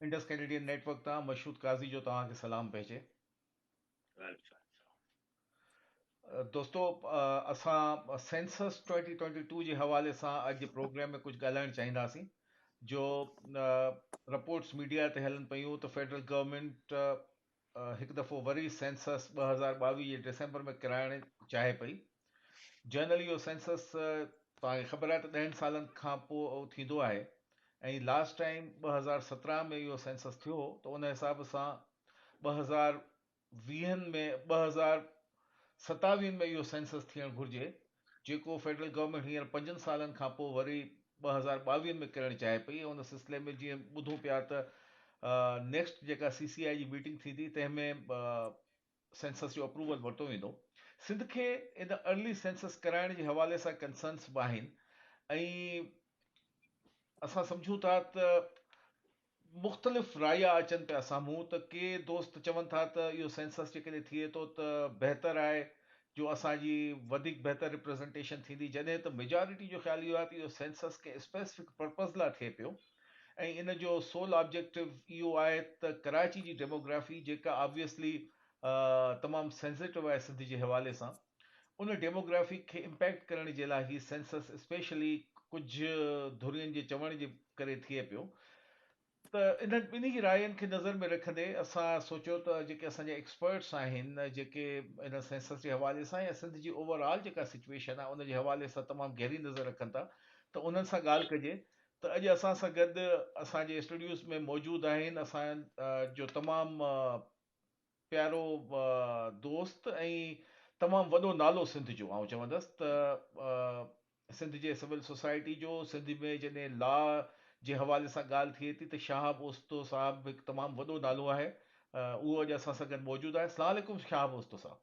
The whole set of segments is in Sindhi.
انڊس ڪينيڊين نيٽورڪ تان مشهود قاضي جو توهان کي سلام پهچي. دوستو اسان سينسس 2022 جي حوالي سان اڄ پروگرام ۾ ڪجهه ڳالهائڻ چاهينداسين جو رپورٽس ميڊيا تي هلن پيون ته فيڊرل گورنمينٽ هڪ دفعو وري سينسس 2022 جي ڊسمبر ۾ ڪرائڻ چاهي پئي. جنرلي اهو سينسس توهان کي خبر آهي ته ڏهن سالن کان پوء ٿيندو آهي ۽ لاسٽ ٽائيم 2017 ۾ اهو سينسس ٿيو هو ته ان حساب سان 2020 ۾ 2027 ۾ اهو سينسس ٿيڻ گهرجي جيڪو فيڊرل گورنمينٽ هينئر پنجن سالن کان پوء وري 2022 ۾ ڪرڻ چاهي پئي ۽ ان سلسلي ۾ جيئن ٻڌون پيا ته نيڪسٽ جيڪا سي سي آء جي ميٽنگ ٿيندي تنهن ۾ سينسس جو اپروول ورتو ويندو. سنڌ کي ان ارلي سينسس ڪرائڻ جي حوالي سان ڪنسرنس به آهن ۽ اسان سمجهون ٿا ته مختلف رايا اچن پيا سامهون ته ڪي دوست چون ٿا ته اهو سينسس جيڪڏهن ٿئي ٿو ته بهتر آهي جو اسان جي وڌيڪ بهتر ريپريزنٽيشن ٿيندي جڏهن ته ميجارٽي جو خيال اهو آهي ته اهو سينسس ڪنهن اسپيسفڪ پرپز لاء ٿئي پيو ۽ ان جو سول آبجيڪٽو اهو آهي ته ڪراچي جي ڊيموگرافي جيڪا آبويسلي تمام سينسيٽو آهي سنڌ جي حوالي سان ان ڊيموگرافي کي امپيڪٽ ڪرڻ جي لاء هي سينسس اسپيشلي ڪجهه ڌرين جي چوڻ جي ڪري ٿئي پيو ته انهن ٻنهي راين کي نظر ۾ رکندي اسان سوچيو ته جيڪي اسان جا ايڪسپرٽس آهن جيڪي ان سينسس جي حوالي سان يا سنڌ جي اوور آل جيڪا سچويشن آهي ان جي حوالي سان تمام گهري نظر رکن ٿا ته انهن سان ڳالهه ڪجي ته اڄ اسان سان گڏ اسان جي اسٽوڊيوز ۾ موجود آهن اسان جو تمام پيارو دوست ۽ تمام وڏو نالو سنڌ جو آئون چوندس ته سنڌ جي سول سوسائٽي جو سنڌ ۾ جڏهن لا جي حوالي سان ڳالهه ٿئي ٿي ته شهاب اوستو صاحب هڪ تمام وڏو نالو آهي اهو اڄ اسان سان گڏ موجود آهي السلام عليڪم شهاب اوستو صاحب.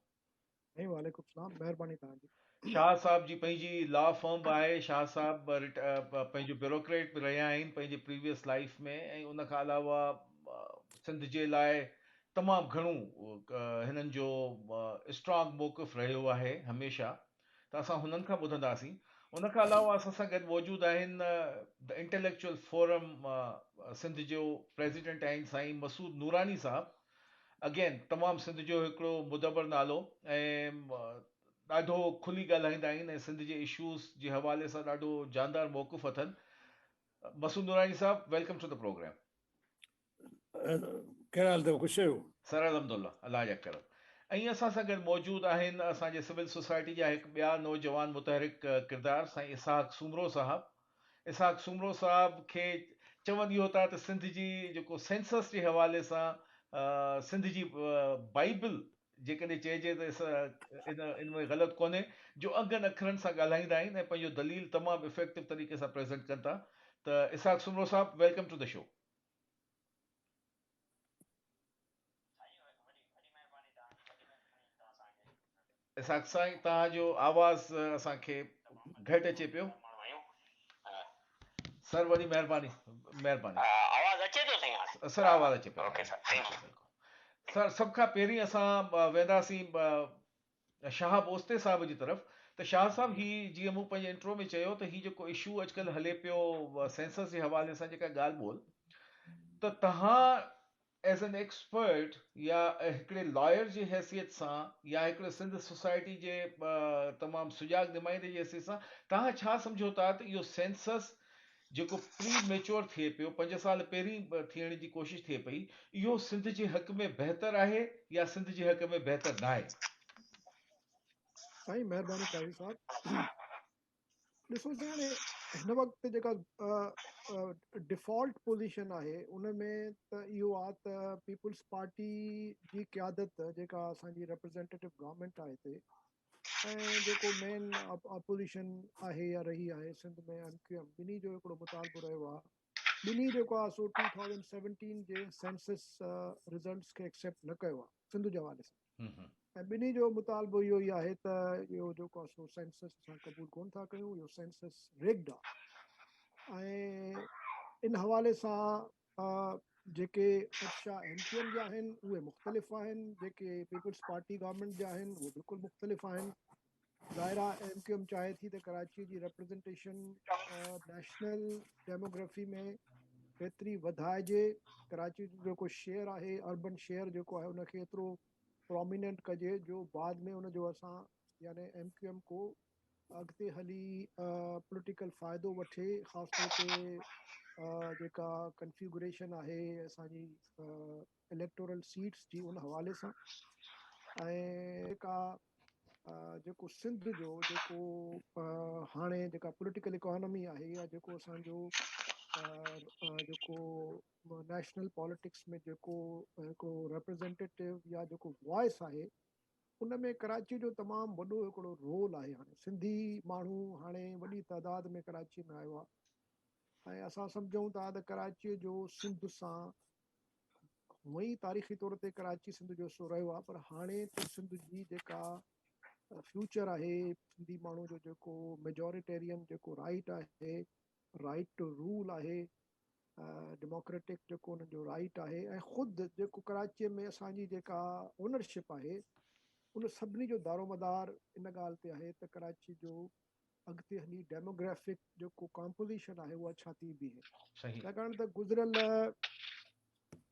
سائين وعليڪم السلام مهرباني توهان جي. شاهه صاحب جي پنهنجي لا فرم به آهي شاهه صاحب پنهنجو بيوروڪريٽ به رهيا آهن پنهنجي پريويس لائيف ۾ ۽ ان کان علاوه سنڌ جي لاء تمام گهڻو هنن جو اسٽرانگ موقف رهيو آهي هميشه ته اسان هنن کان ٻڌنداسين ان کان علاوه اسان سان گڏ موجود آهن the intellectual forum Sindh جو پريزيڊنٽ آهن سائين مسعود نوراني صاحب اگين تمام سنڌ جو هڪڙو مدبر نالو ۽ ڏاڍو کلي ڳالهائيندا آهن ۽ سنڌ جي اشوز جي حوالي سان ڏاڍو جاندار موقف اٿن. مسعود نوراني صاحب welcome to the programme. ڪهڙا حال اٿو خوش آهيو. سر الحمدالله الله جا ڪرم. ۽ اسان سان گڏ موجود آهن اسان جي سول سوسائٽي جا هڪ ٻيا نوجوان متحرڪ ڪردار سائين اسحاق سومرو صاحب. اسحاق سومرو صاحب کي چون اهو ٿا ته سنڌ جي جيڪو سينسس جي حوالي سان سنڌ جي بائيبل جيڪڏهن چئجي ته ان ان ۾ غلط ڪونهي جو انگن اکرن سان ڳالهائيندا آهن ۽ پنهنجو دليل تمام افيڪٽو طريقي سان پريزنٽ ڪن ٿا ته اسحاق سومرو صاحب welcome to the show. Ishaq سائين توهان جو آواز اسان کي گهٽ اچي پيو. سر وڏي مهرباني مهرباني. آواز اچي ٿو سائين هاڻي. سر آواز اچي پيو. Okay sir thank you. سر سڀ کان پهرين اسان وينداسين شهاب اوستي صاحب جي طرف ته شاهه صاحب هي جيئن مون پنهنجي انٽرو ۾ چيو ته هي جيڪو اشو اڄڪلهه هلي پيو سينسس جي حوالي سان جيڪا ڳالهه ٻولهه ته توهان ايز اين ايڪسپرٽ يا هڪڙي لائر جي حيثيت سان يا هڪڙي سنڌ سوسائٽي جي تمام سجاڳ نمائندي جي حيثيت سان توهان ڇا سمجهو ٿا ته اهو سينسس جيڪو پري ميچوئر ٿئي پيو پنج سال پهرين ٿيڻ جي ڪوشش ٿئي پئي اهو سنڌ جي حق ۾ بهتر آهي يا سنڌ جي حق ۾ بهتر ناهي؟ سائين مهرباني قاضي صاحب ڏسو سائين هاڻي هن وقت جيڪا ڊيفالٽ پوزيشن آهي ان ۾ ته اهو آهي ته پيپلز پارٽي جي قيادت جيڪا اسان جي ريپريزنٽيٽو گورنمينٽ آهي هتي ۽ جيڪو مين اپوزيشن آهي يا رهي آهي سنڌ ۾ ايم ڪيو ايم ٻنهي جو هڪڙو مطالبو رهيو آهي ٻنهي جيڪو آهي سو 2017 جي سينسس رزلٽس کي ايڪسيپٽ نه ڪيو آهي سنڌ جي حوالي سان ۽ ٻنهي جو مطالبو اهو ئي آهي ته اهو جيڪو آهي سو سينسس اسان قبول ڪون ٿا ڪيون اهو سينسس ريگڊ آهي ۽ ان حوالي سان جيڪي خدشا ايم ڪيو ايم جا آهن اهي مختلف آهن جيڪي پيپلز پارٽي گورنمينٽ جا آهن اهي بلڪل مختلف آهن ظاهر آهي ايم ڪيو ايم چاهي ٿي ته ڪراچي جي ريپريزنٽيشن نيشنل ڊيموگرافي ۾ ايتري وڌائجي، ڪراچي جو جيڪو شيئر آهي اربن شيئر جيڪو آهي ان کي ايترو پراميننٽ ڪجي جو بعد ۾ ان جو اسان يعني ايم ڪيو ايم ڪو اڳتي هلي پوليٽيڪل فائدو وٺي، خاص طور تي جيڪا ڪنفيگريشن آهي اسان جي اليڪٽورل سيٽس جي ان حوالي سان ۽ جيڪا جيڪو سنڌ جو جيڪو هاڻي جيڪا پوليٽيڪل اڪانومي آهي يا جيڪو اسان جو جيڪو نيشنل پاليٽڪس ۾ جيڪو هڪڙو ريپريزنٽيٽو يا جيڪو وائس آهي ان ۾ ڪراچي جو تمام وڏو هڪڙو رول آهي. هاڻي سنڌي ماڻهو هاڻي وڏي تعداد ۾ ڪراچي ۾ آيو آهي ۽ اسان سمجهون ٿا ته ڪراچي جو سنڌ سان هونئن ئي تاريخي طور تي ڪراچي سنڌ جو حصو رهيو آهي پر هاڻي ته سنڌ جي جيڪا فيوچر آهي، سنڌي ماڻهو جو جيڪو ميجوريٽيرين جيڪو رائيٽ آهي، رائيٽ ٽو رول آهي، ڊيموڪريٽڪ جيڪو انهن جو رائيٽ آهي ۽ خود جيڪو ڪراچيء ۾ اسان جي جيڪا اونرشپ آهي ان سڀني جو دارومدار ان ڳالهه تي آهي ته ڪراچي جو اڳتي هلي ڊيموگرافڪ جيڪو ڪامپوزيشن آهي اها ڇا ٿي بيهي. ڇاڪاڻ ته گذريل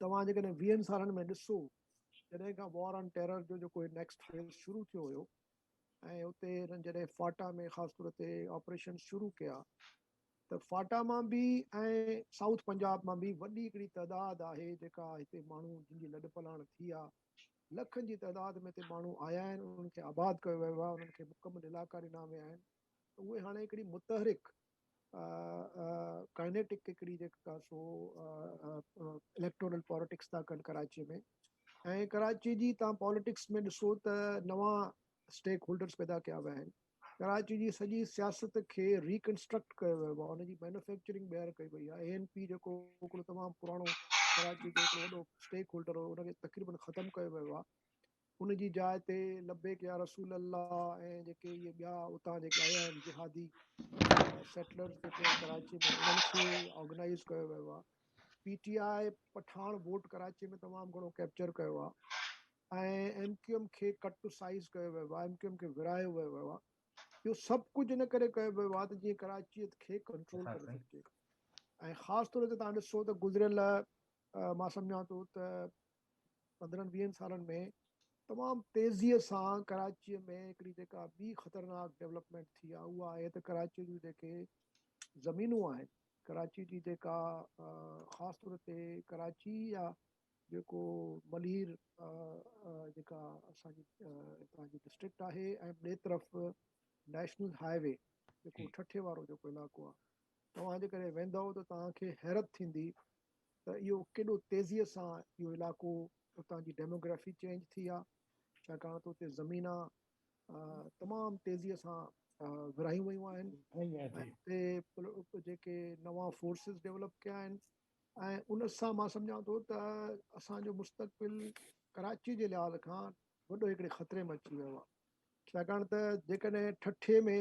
توهان جيڪڏهن ويهن سالن ۾ ڏسو جڏهن کان وار آن ٽيرر جو جيڪو نيڪسٽ فيز شروع ٿيو هيو ۽ اتي هنن جڏهن فاٽا ۾ خاص طور تي آپريشن شروع ڪيا ته فاٽا مان به ۽ سائوٿ پنجاب مان به وڏي هڪڙي تعداد آهي جيڪا هتي ماڻهو جن جي لڏ پلاڻ ٿي آهي، لکن جي تعداد ۾ هتي ماڻهو آيا آهن، انهن کي آباد ڪيو ويو آهي، انهن کي مڪمل علائقا ڏنا ويا آهن ته اهي هاڻي هڪڙي متحرڪ ڪائنيٽڪ هڪڙي جيڪا سو اليڪٽورل پاليٽڪس ٿا ڪن ڪراچي ۾ ۽ ڪراچي جي تان پاليٽڪس ۾ ڏسو ته نوان اسٽيڪ هولڊرس پيدا ڪيا ويا آهن. ڪراچي جي سڄي سياست کي ريڪنسٽرڪٽ ڪيو ويو آهي، ان جي مينوفيڪچرنگ ٻيهر ڪئي وئي آهي. اي اين پي جيڪو هڪڙو تمام پراڻو ڪراچي جو هڪڙو وڏو اسٽيڪ هولڊر هو ان کي تقريبن ختم ڪيو ويو آهي. ان جي جاء تي لبيڪ يا رسول الله ۽ جيڪي اهي ٻيا اتان جيڪي آيا آهن جهادي سيٽلرز جيڪي آهن ڪراچي ۾ انهن کي آرگنائيز ڪيو ويو آهي. P T I Pathan vote Karachi ۾ تمام گهڻو ڪيپچر ڪيو آهي. ۽ ايم ڪيو ايم کي ڪٽ ٽو سائيز ڪيو ويو آهي، ايم ڪيو ايم کي ورهايو ويو آهي. اهو سڀ ڪجهه ان ڪري ڪيو ويو آهي ته جيئن ڪراچيء کي ڪنٽرول ڪري سگهجي ۽ خاص طور تي توهان ڏسو ته گذريل مان سمجهان ٿو ته 15 20 سالن ۾ تمام تيزيء سان ڪراچيء ۾ هڪڙي جيڪا ٻي خطرناڪ ڊولپمينٽ ٿي آهي اها آهي ته ڪراچيء جون جيڪي زمينون آهن، ڪراچي جي جيڪا خاص طور تي ڪراچي يا جيڪو ملير جيڪا اسان جي هتان جي ڊسٽرڪٽ آهي ۽ ٻئي طرف نيشنل هاء وي جيڪو ٺٽي وارو جيڪو علائقو آهي توهان جيڪڏهن ويندؤ ته توهان کي حيرت ٿيندي ته اهو ڪيڏو تيزيء سان اهو علائقو اتان جي ڊيموگرافي چينج ٿي آهي ڇاڪاڻ ته اتي زمينا تمام تيزيء سان ورهايون ويون آهن ۽ اتي جيڪي نوان فورسز ڊيولپ ڪيا آهن ۽ ان سان مان سمجهان ٿو ته اسان جو مستقبل ڪراچي جي لحاظ کان وڏو هڪڙي خطري ۾ اچي ويو آهي ڇاڪاڻ ته جيڪڏهن ٺٽي ۾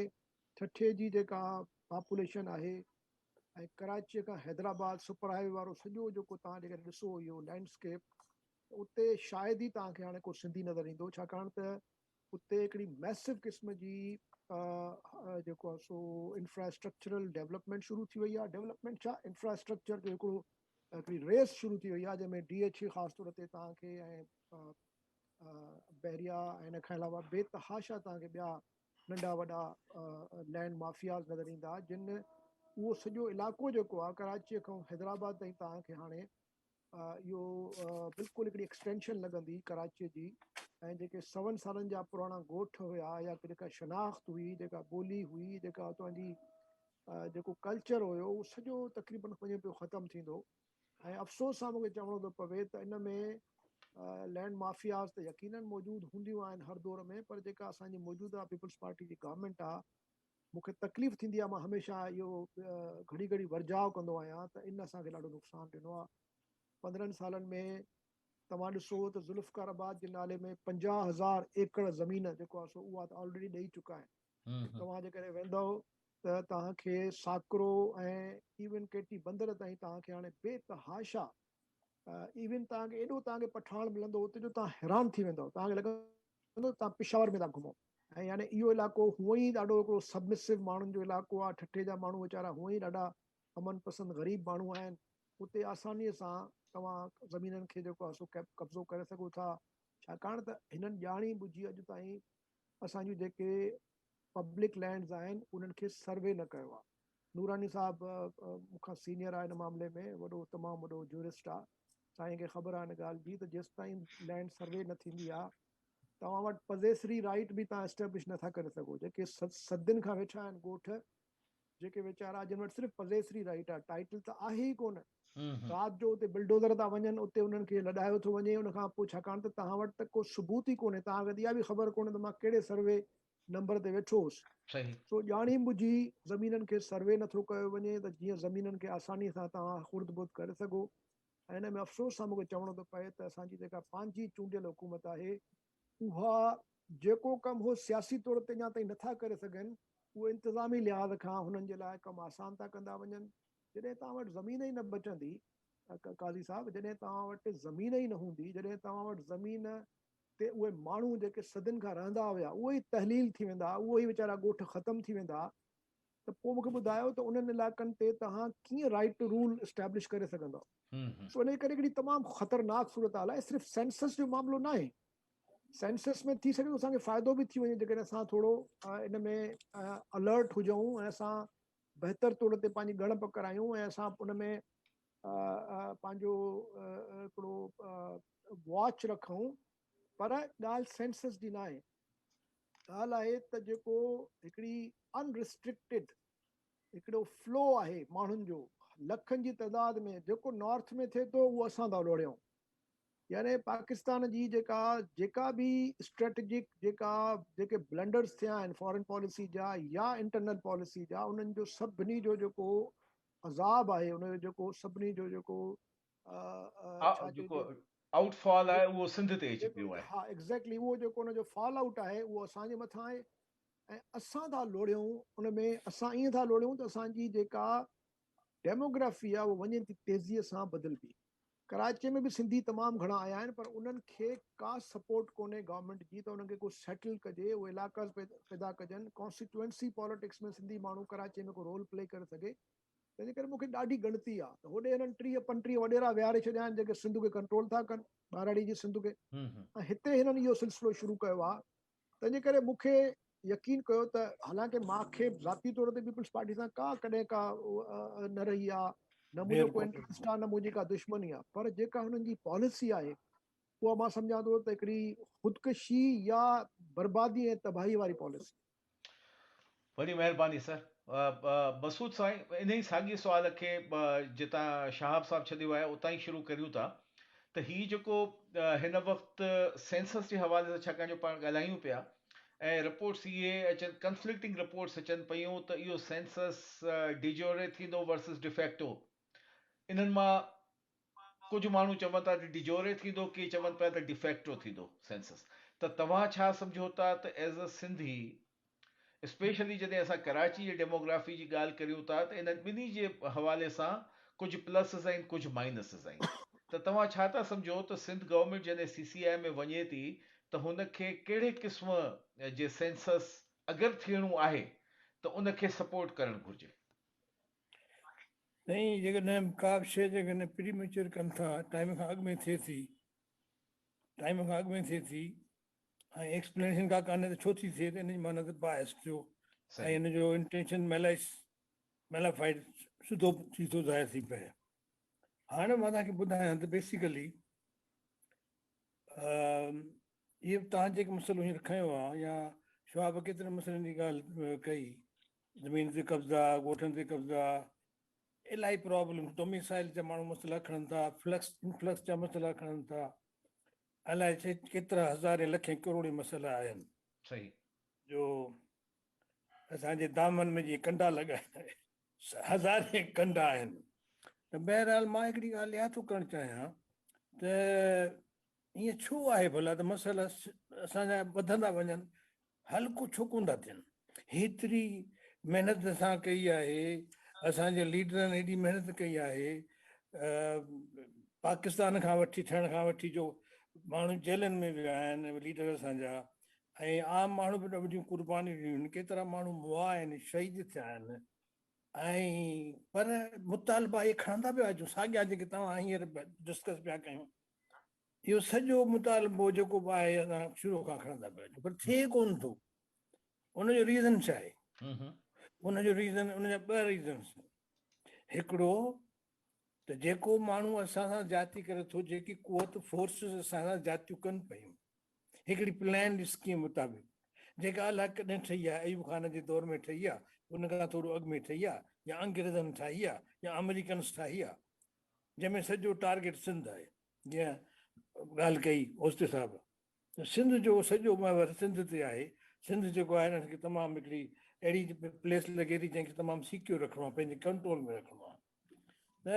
ٺٽي جي جيڪا پاپوليشن آهي ۽ ڪراچي کان حيدرآباد سپر هاء وي وارو سڄو جيڪو توهان جيڪڏهن ڏسو اهو لينڊ اسڪيپ ته اتي شايد ئي توهان کي هاڻي ڪو سنڌي نظر ايندو ڇاڪاڻ ته اتي هڪڙي ميسو قسم جي جيڪو آهي سو انفراسٽرڪچرل ڊيولپمينٽ شروع ٿي وئي آهي. ڊيولپمينٽ ڇا، انفراسٽرڪچر جو هڪڙو هڪڙي ريس شروع ٿي وئي آهي جنهن ۾ ڊي ايڇ اي خاص طور تي توهان کي ۽ بحريا ۽ ان کان علاوه بي تحاشا توهان کي ٻيا ننڍا وڏا لينڊ مافياز نظر ايندا جن اهو سڄو علائقو جيڪو آهي ڪراچيء کان حيدرآباد تائين توهان کي هاڻي اهو بلڪل هڪڙي ايڪسٽينشن لڳندي ڪراچيء جي ۽ جيڪي سون سالن جا پراڻا ڳوٺ هيا يا جيڪا شناخت هئي، جيڪا ٻولي هئي، جيڪا اتان جي جيڪو ڪلچر هيو اهو سڄو تقريبن وڃي پيو ختم ٿيندو ۽ افسوس سان مونکي چوڻو ٿو پوي ته ان ۾ لينڊ مافياز ته يقينن موجود هونديون آهن هر دور ۾ پر جيڪا اسان جي موجوده پيپلز پارٽي جي گورنمينٽ آهي مون کي تڪليف ٿيندي آهي، مان هميشه اهو گهڙي گهڙي ورجاء ڪندو آهيان ته ان اسان کي ڏاڍو نقصان ڏنو آهي. 15 سالن ۾ توهان ڏسو ته ذوالفقار آباد جي نالي ۾ 50,000 ايڪڙ زمين جيڪو آهي سو اها ته آلريڊي ڏئي چڪا آهن. توهان جيڪڏهن ويندؤ ته توهان کي ساڪرو ۽ ايون ڪيٽي بندر تائين توهان کي هاڻي بي تحاشا ايون توهان کي ايڏو توهان کي پٺاڻ ملندو اتي جو توهان حيران ٿي ويندؤ، توهان کي لڳندو ته توهان پشاور ۾ ٿا گهمو. ۽ يعني اهو علائقو هونئن ئي ڏاڍو هڪڙو سبمسو ماڻهن جو علائقو آهي، ٺٽي جا ماڻهو ويچارا هونئن ئي ڏاڍا امن پسند غريب ماڻهو آهن اتي آسانيء سان توهان زمينن کي جيڪو آهي سو قبضو ڪري سگهو ٿا، ڇاڪاڻ ته هنن ڄاڻي ٻجهي اڄ تائين اسان جون جيڪي پبلڪ لينڊز آهن انهن کي سروي نه ڪيو آهي. نوراني صاحب مون کان سينيئر آهي ان معاملي ۾ وڏو تمام وڏو جورسٽ آهي، سائين کي خبر آهي ان ڳالهه جي ته جيستائين لينڊ سروي نه ٿيندي آهي توهان وٽ پزيسري رائيٽ به توهان اسٽيبلش نه ٿا ڪري سگهو، جيڪي صدين کان ويٺا آهن ڳوٺ جيڪي ويچارا جن وٽ صرف پزيسري رائيٽ آهي ٽائيٽل ته آهي ئي ڪونه، رات جو اتي بلڊوزر ٿا وڃن اتي انهن کي لڏايو ٿو وڃي ان کان پوء ڇاڪاڻ ته توهان وٽ ته ڪو ثبوت ئي ڪونهي توهان کي ته اها به خبر ڪونهي ته مان ڪهڙي سروي نمبر تي ويٺو هوس سو ڄاڻي ٻجهي زمينن کي سروي نٿو ڪيو وڃي ته جيئن زمينن کي آساني سان توهان خرد برد ڪري سگهو ۽ ان ۾ افسوس سان مون کي چوڻو ٿو پئي ته اسان جي جيڪا پنهنجي چونڊيل حڪومت آهي اها جيڪو ڪم هو سياسي طور تي اڃا تائين نٿا ڪري سگهن اهو انتظامي لحاظ کان هنن جي لاء ڪم آسان ٿا ڪندا وڃن. جڏهن توهان وٽ زمين ئي نه بچندي قاضي صاحب جڏهن توهان وٽ زمين ئي نه هوندي جڏهن توهان وٽ زمين تي اهي ماڻهو جيڪي صدين کان رهندا هيا اهي ئي تحليل ٿي ويندا اهي ئي ويچارا ڳوٺ ختم ٿي ويندا ته پوء مون کي ٻڌايو ته انهن علائقن تي توهان ڪيئن رائيٽ ٽو رول اسٽيبلش ڪري سگهندؤ؟ سو انهي ڪري هڪڙي تمام خطرناڪ صورتحال آهي صرف سينسس جو معاملو ناهي سينسس ۾ ٿي سگهي ٿو اسان کي فائدو به ٿي وڃي جيڪڏهن اسان ٿورو ان ۾ الرٽ هجون ۽ اسان بهتر طور تي پنهنجي ڳڻپ ڪرايون ۽ اسان ان ۾ پنهنجو هڪڙو واچ رکون پر ڳالهه سينسس جي ناهي ڳالهه آهي ته جيڪو هڪڙي ان ريسٽرڪٽيڊ هڪڙو فلو آهي ماڻهن جو لکن جي تعداد ۾ جيڪو نارٿ ۾ ٿئي ٿو اهو اسان ٿا لوڙيون يعني پاڪستان جي جيڪا جيڪا به اسٽريٽجڪ جيڪا جيڪي بلنڊرز ٿيا آهن فارن پاليسي جا يا انٽرنل پاليسي جا انهن جو سڀني جو جيڪو عذاب آهي ان جو جيڪو سڀني جو جيڪو جيڪو آئوٽ فال آهي اهو سنڌ تي اچي پيو آهي. ها ايگزيڪٽلي اهو جيڪو ان جو فال آئوٽ آهي اهو اسان جي مٿان آهي ۽ اسان ٿا لوڙيون ان ۾ اسان ائين ٿا لوڙيون ته اسان جي جيڪا ڊيموگرافي آهي اهو وڃي ٿي تيزي سان بدلبي. ڪراچي ۾ به سنڌي تمام گهڻا آيا آهن پر انهن کي ڪا سپورٽ ڪونهي گورنمينٽ جي ته انهن کي ڪو سيٽل ڪجي اهي علائقا پيدا ڪجن ڪانسٽيٽوئنسي پاليٽڪس ۾ سنڌي ماڻهو ڪراچي ۾ ڪو رول پلي ڪري سگهي تنهن جي ڪري مون کي ڏاڍي ڳڻتي آ ته هوڏي هنن 30 35 وڏيرا ويهاري ڇڏيا آهن جيڪي سنڌ کي ڪنٽرول ٿا ڪن ٻهراڙي جي سنڌ کي ۽ هتي هنن اهو سلسلو شروع ڪيو آ تنهن جي ڪري مون کي يقين ڪيو ته حالانڪه مان کي ذاتي طور تي پيپلز پارٽي سان ڪا ڪڏهن ڪا نه رهي آ نه منهنجو ڪو انٽرسٽ آ نه منهنجي ڪا دشمني آ پر جيڪا هنن جي پاليسي آهي اها مان سمجهان ٿو ته هڪڙي خودڪشي يا بربادي ۽ تباهي واري پاليسي. وڏي مهرباني سر. مسعود سائين انهي ساڳي سوال کي جتان شهاب صاحب ڇڏيو آهي اتان ئي شروع ڪريون ٿا ته هي جيڪو هن وقت سينسس جي حوالي سان ڇاڪاڻ جو پاڻ ڳالهايون پيا ۽ رپورٽس اهي اچن ڪنفلڪٽنگ رپورٽس اچن پيون ته اهو سينسس ڊيجوري ٿيندو ورسز ڊيفيڪٽو انهن مان ڪجهه ماڻهو چون ٿا ته ڊيجوري ٿيندو ڪي چون پيا ته ڊيفيڪٽو ٿيندو سينسس ته توهان ڇا سمجهو ٿا ته ايز ا سنڌي اسپيشلي جڏهن اسان ڪراچي جي ڊيموگرافي جي ڳالهه ڪريون ٿا ته انهن ٻنهي جي حوالي سان ڪجهه پلسز آهن ڪجهه مائنسز آهن ته توهان ڇا ٿا سمجهو ته سنڌ گورنمينٽ جڏهن سي سي آء ۾ وڃي ٿي ته هن کي ڪهڙي قسم جي سينسس اگر ٿيڻو آهي ته ان کي سپورٽ ڪرڻ گهرجي. سائين جيڪڏهن ڪا به شيء جيڪڏهن پري ميچوئر ڪن ٿا ٽائيم کان اڳ ۾ ٿئي ٿي ٽائيم کان اڳ ۾ ٿئي ٿي ۽ ايڪسپلينيشن ڪا ڪانهي ته ڇو ٿي ٿئي ته ان جي معنيٰ ته باعث ٿيو ۽ ان جو انٽينشن ميلائس ميلافائيڊ سڌو ٿي ٿو ظاهر ٿي پئي. هاڻي مان توهان کي ٻڌايان ته بيسيڪلي اهي توهان جيڪي مسئلو هينئر کنيو آهي يا شهاب ڪيترن مسئلن جي ڳالهه ڪئي زمين تي قبضا، ڳوٺن تي قبضا، الاهي پرابلم، ڊوميسائل جا ماڻهو مسئلا کڻن ٿا، فلڪس انفلڪس جا مسئلا کڻن ٿا، الائي ڪيترا هزارين لکين ڪروڙين مسئلا آهن. صحيح. جو اسان جي دامن ۾ جيئن ڪنڊا لڳا آهن، هزارين ڪنڊا آهن. ته بهرحال مان هڪڙي ڳالهه اها ٿو ڪرڻ چاهيان ته ائين ڇو آهي ڀلا ته مسئلا اسان جا وڌندا وڃن حل ڪو ڇو ڪونه ٿا ٿين. هيتري محنت اسان ڪئي آهي، اسان جي ليڊرن ايڏي محنت ڪئي آهي، پاڪستان کان وٺي ٺهڻ کان وٺي جو ماڻهو جيلن ۾ ويا آهن ليڊر اسان جا ۽ عام ماڻهو به وڏيون قربانيون ڏنيون آهن، ڪيترا ماڻهو مئا آهن، شهيد ٿيا آهن. ۽ پر مطالبا اهي کڻندا پيا اچون ساڳيا جيڪي توهان هينئر ڊسڪس پيا ڪيون اهو سڄو مطالبو جيڪو به آهي اسان شروع کان کڻندا پيا اچون پر ٿئي ڪونه ٿو. ان جو ريزن ڇا آهي؟ ان جو ريزن ان جا ٻه ريزنس هڪڙو ته جيڪو ماڻهو اسان سان زيادتي ڪري ٿو جيڪي قوت فورسز اسان سان زيادتيون ڪن پيون هڪڙي پلانڊ اسڪيم مطابق جيڪا الاء ڪڏهن ٺهي آهي ايوب خان جي دور ۾ ٺهي آهي ان کان ٿورو اڳ ۾ ٺهي آهي يا انگريزن ٺاهي آهي يا آمريڪنس ٺاهي آهي جنهن ۾ سڄو ٽارگيٽ سنڌ آهي جيئن ڳالهه ڪئي اوستي صاحب ته سنڌ جو سڄو محور سنڌ تي آهي سنڌ جيڪو آهي ان کي تمام هڪڙي اهڙي پليس لڳي ٿي جنهن کي تمام سيڪيور رکڻو آهي پنهنجي ڪنٽرول ۾ رکڻو آهي ته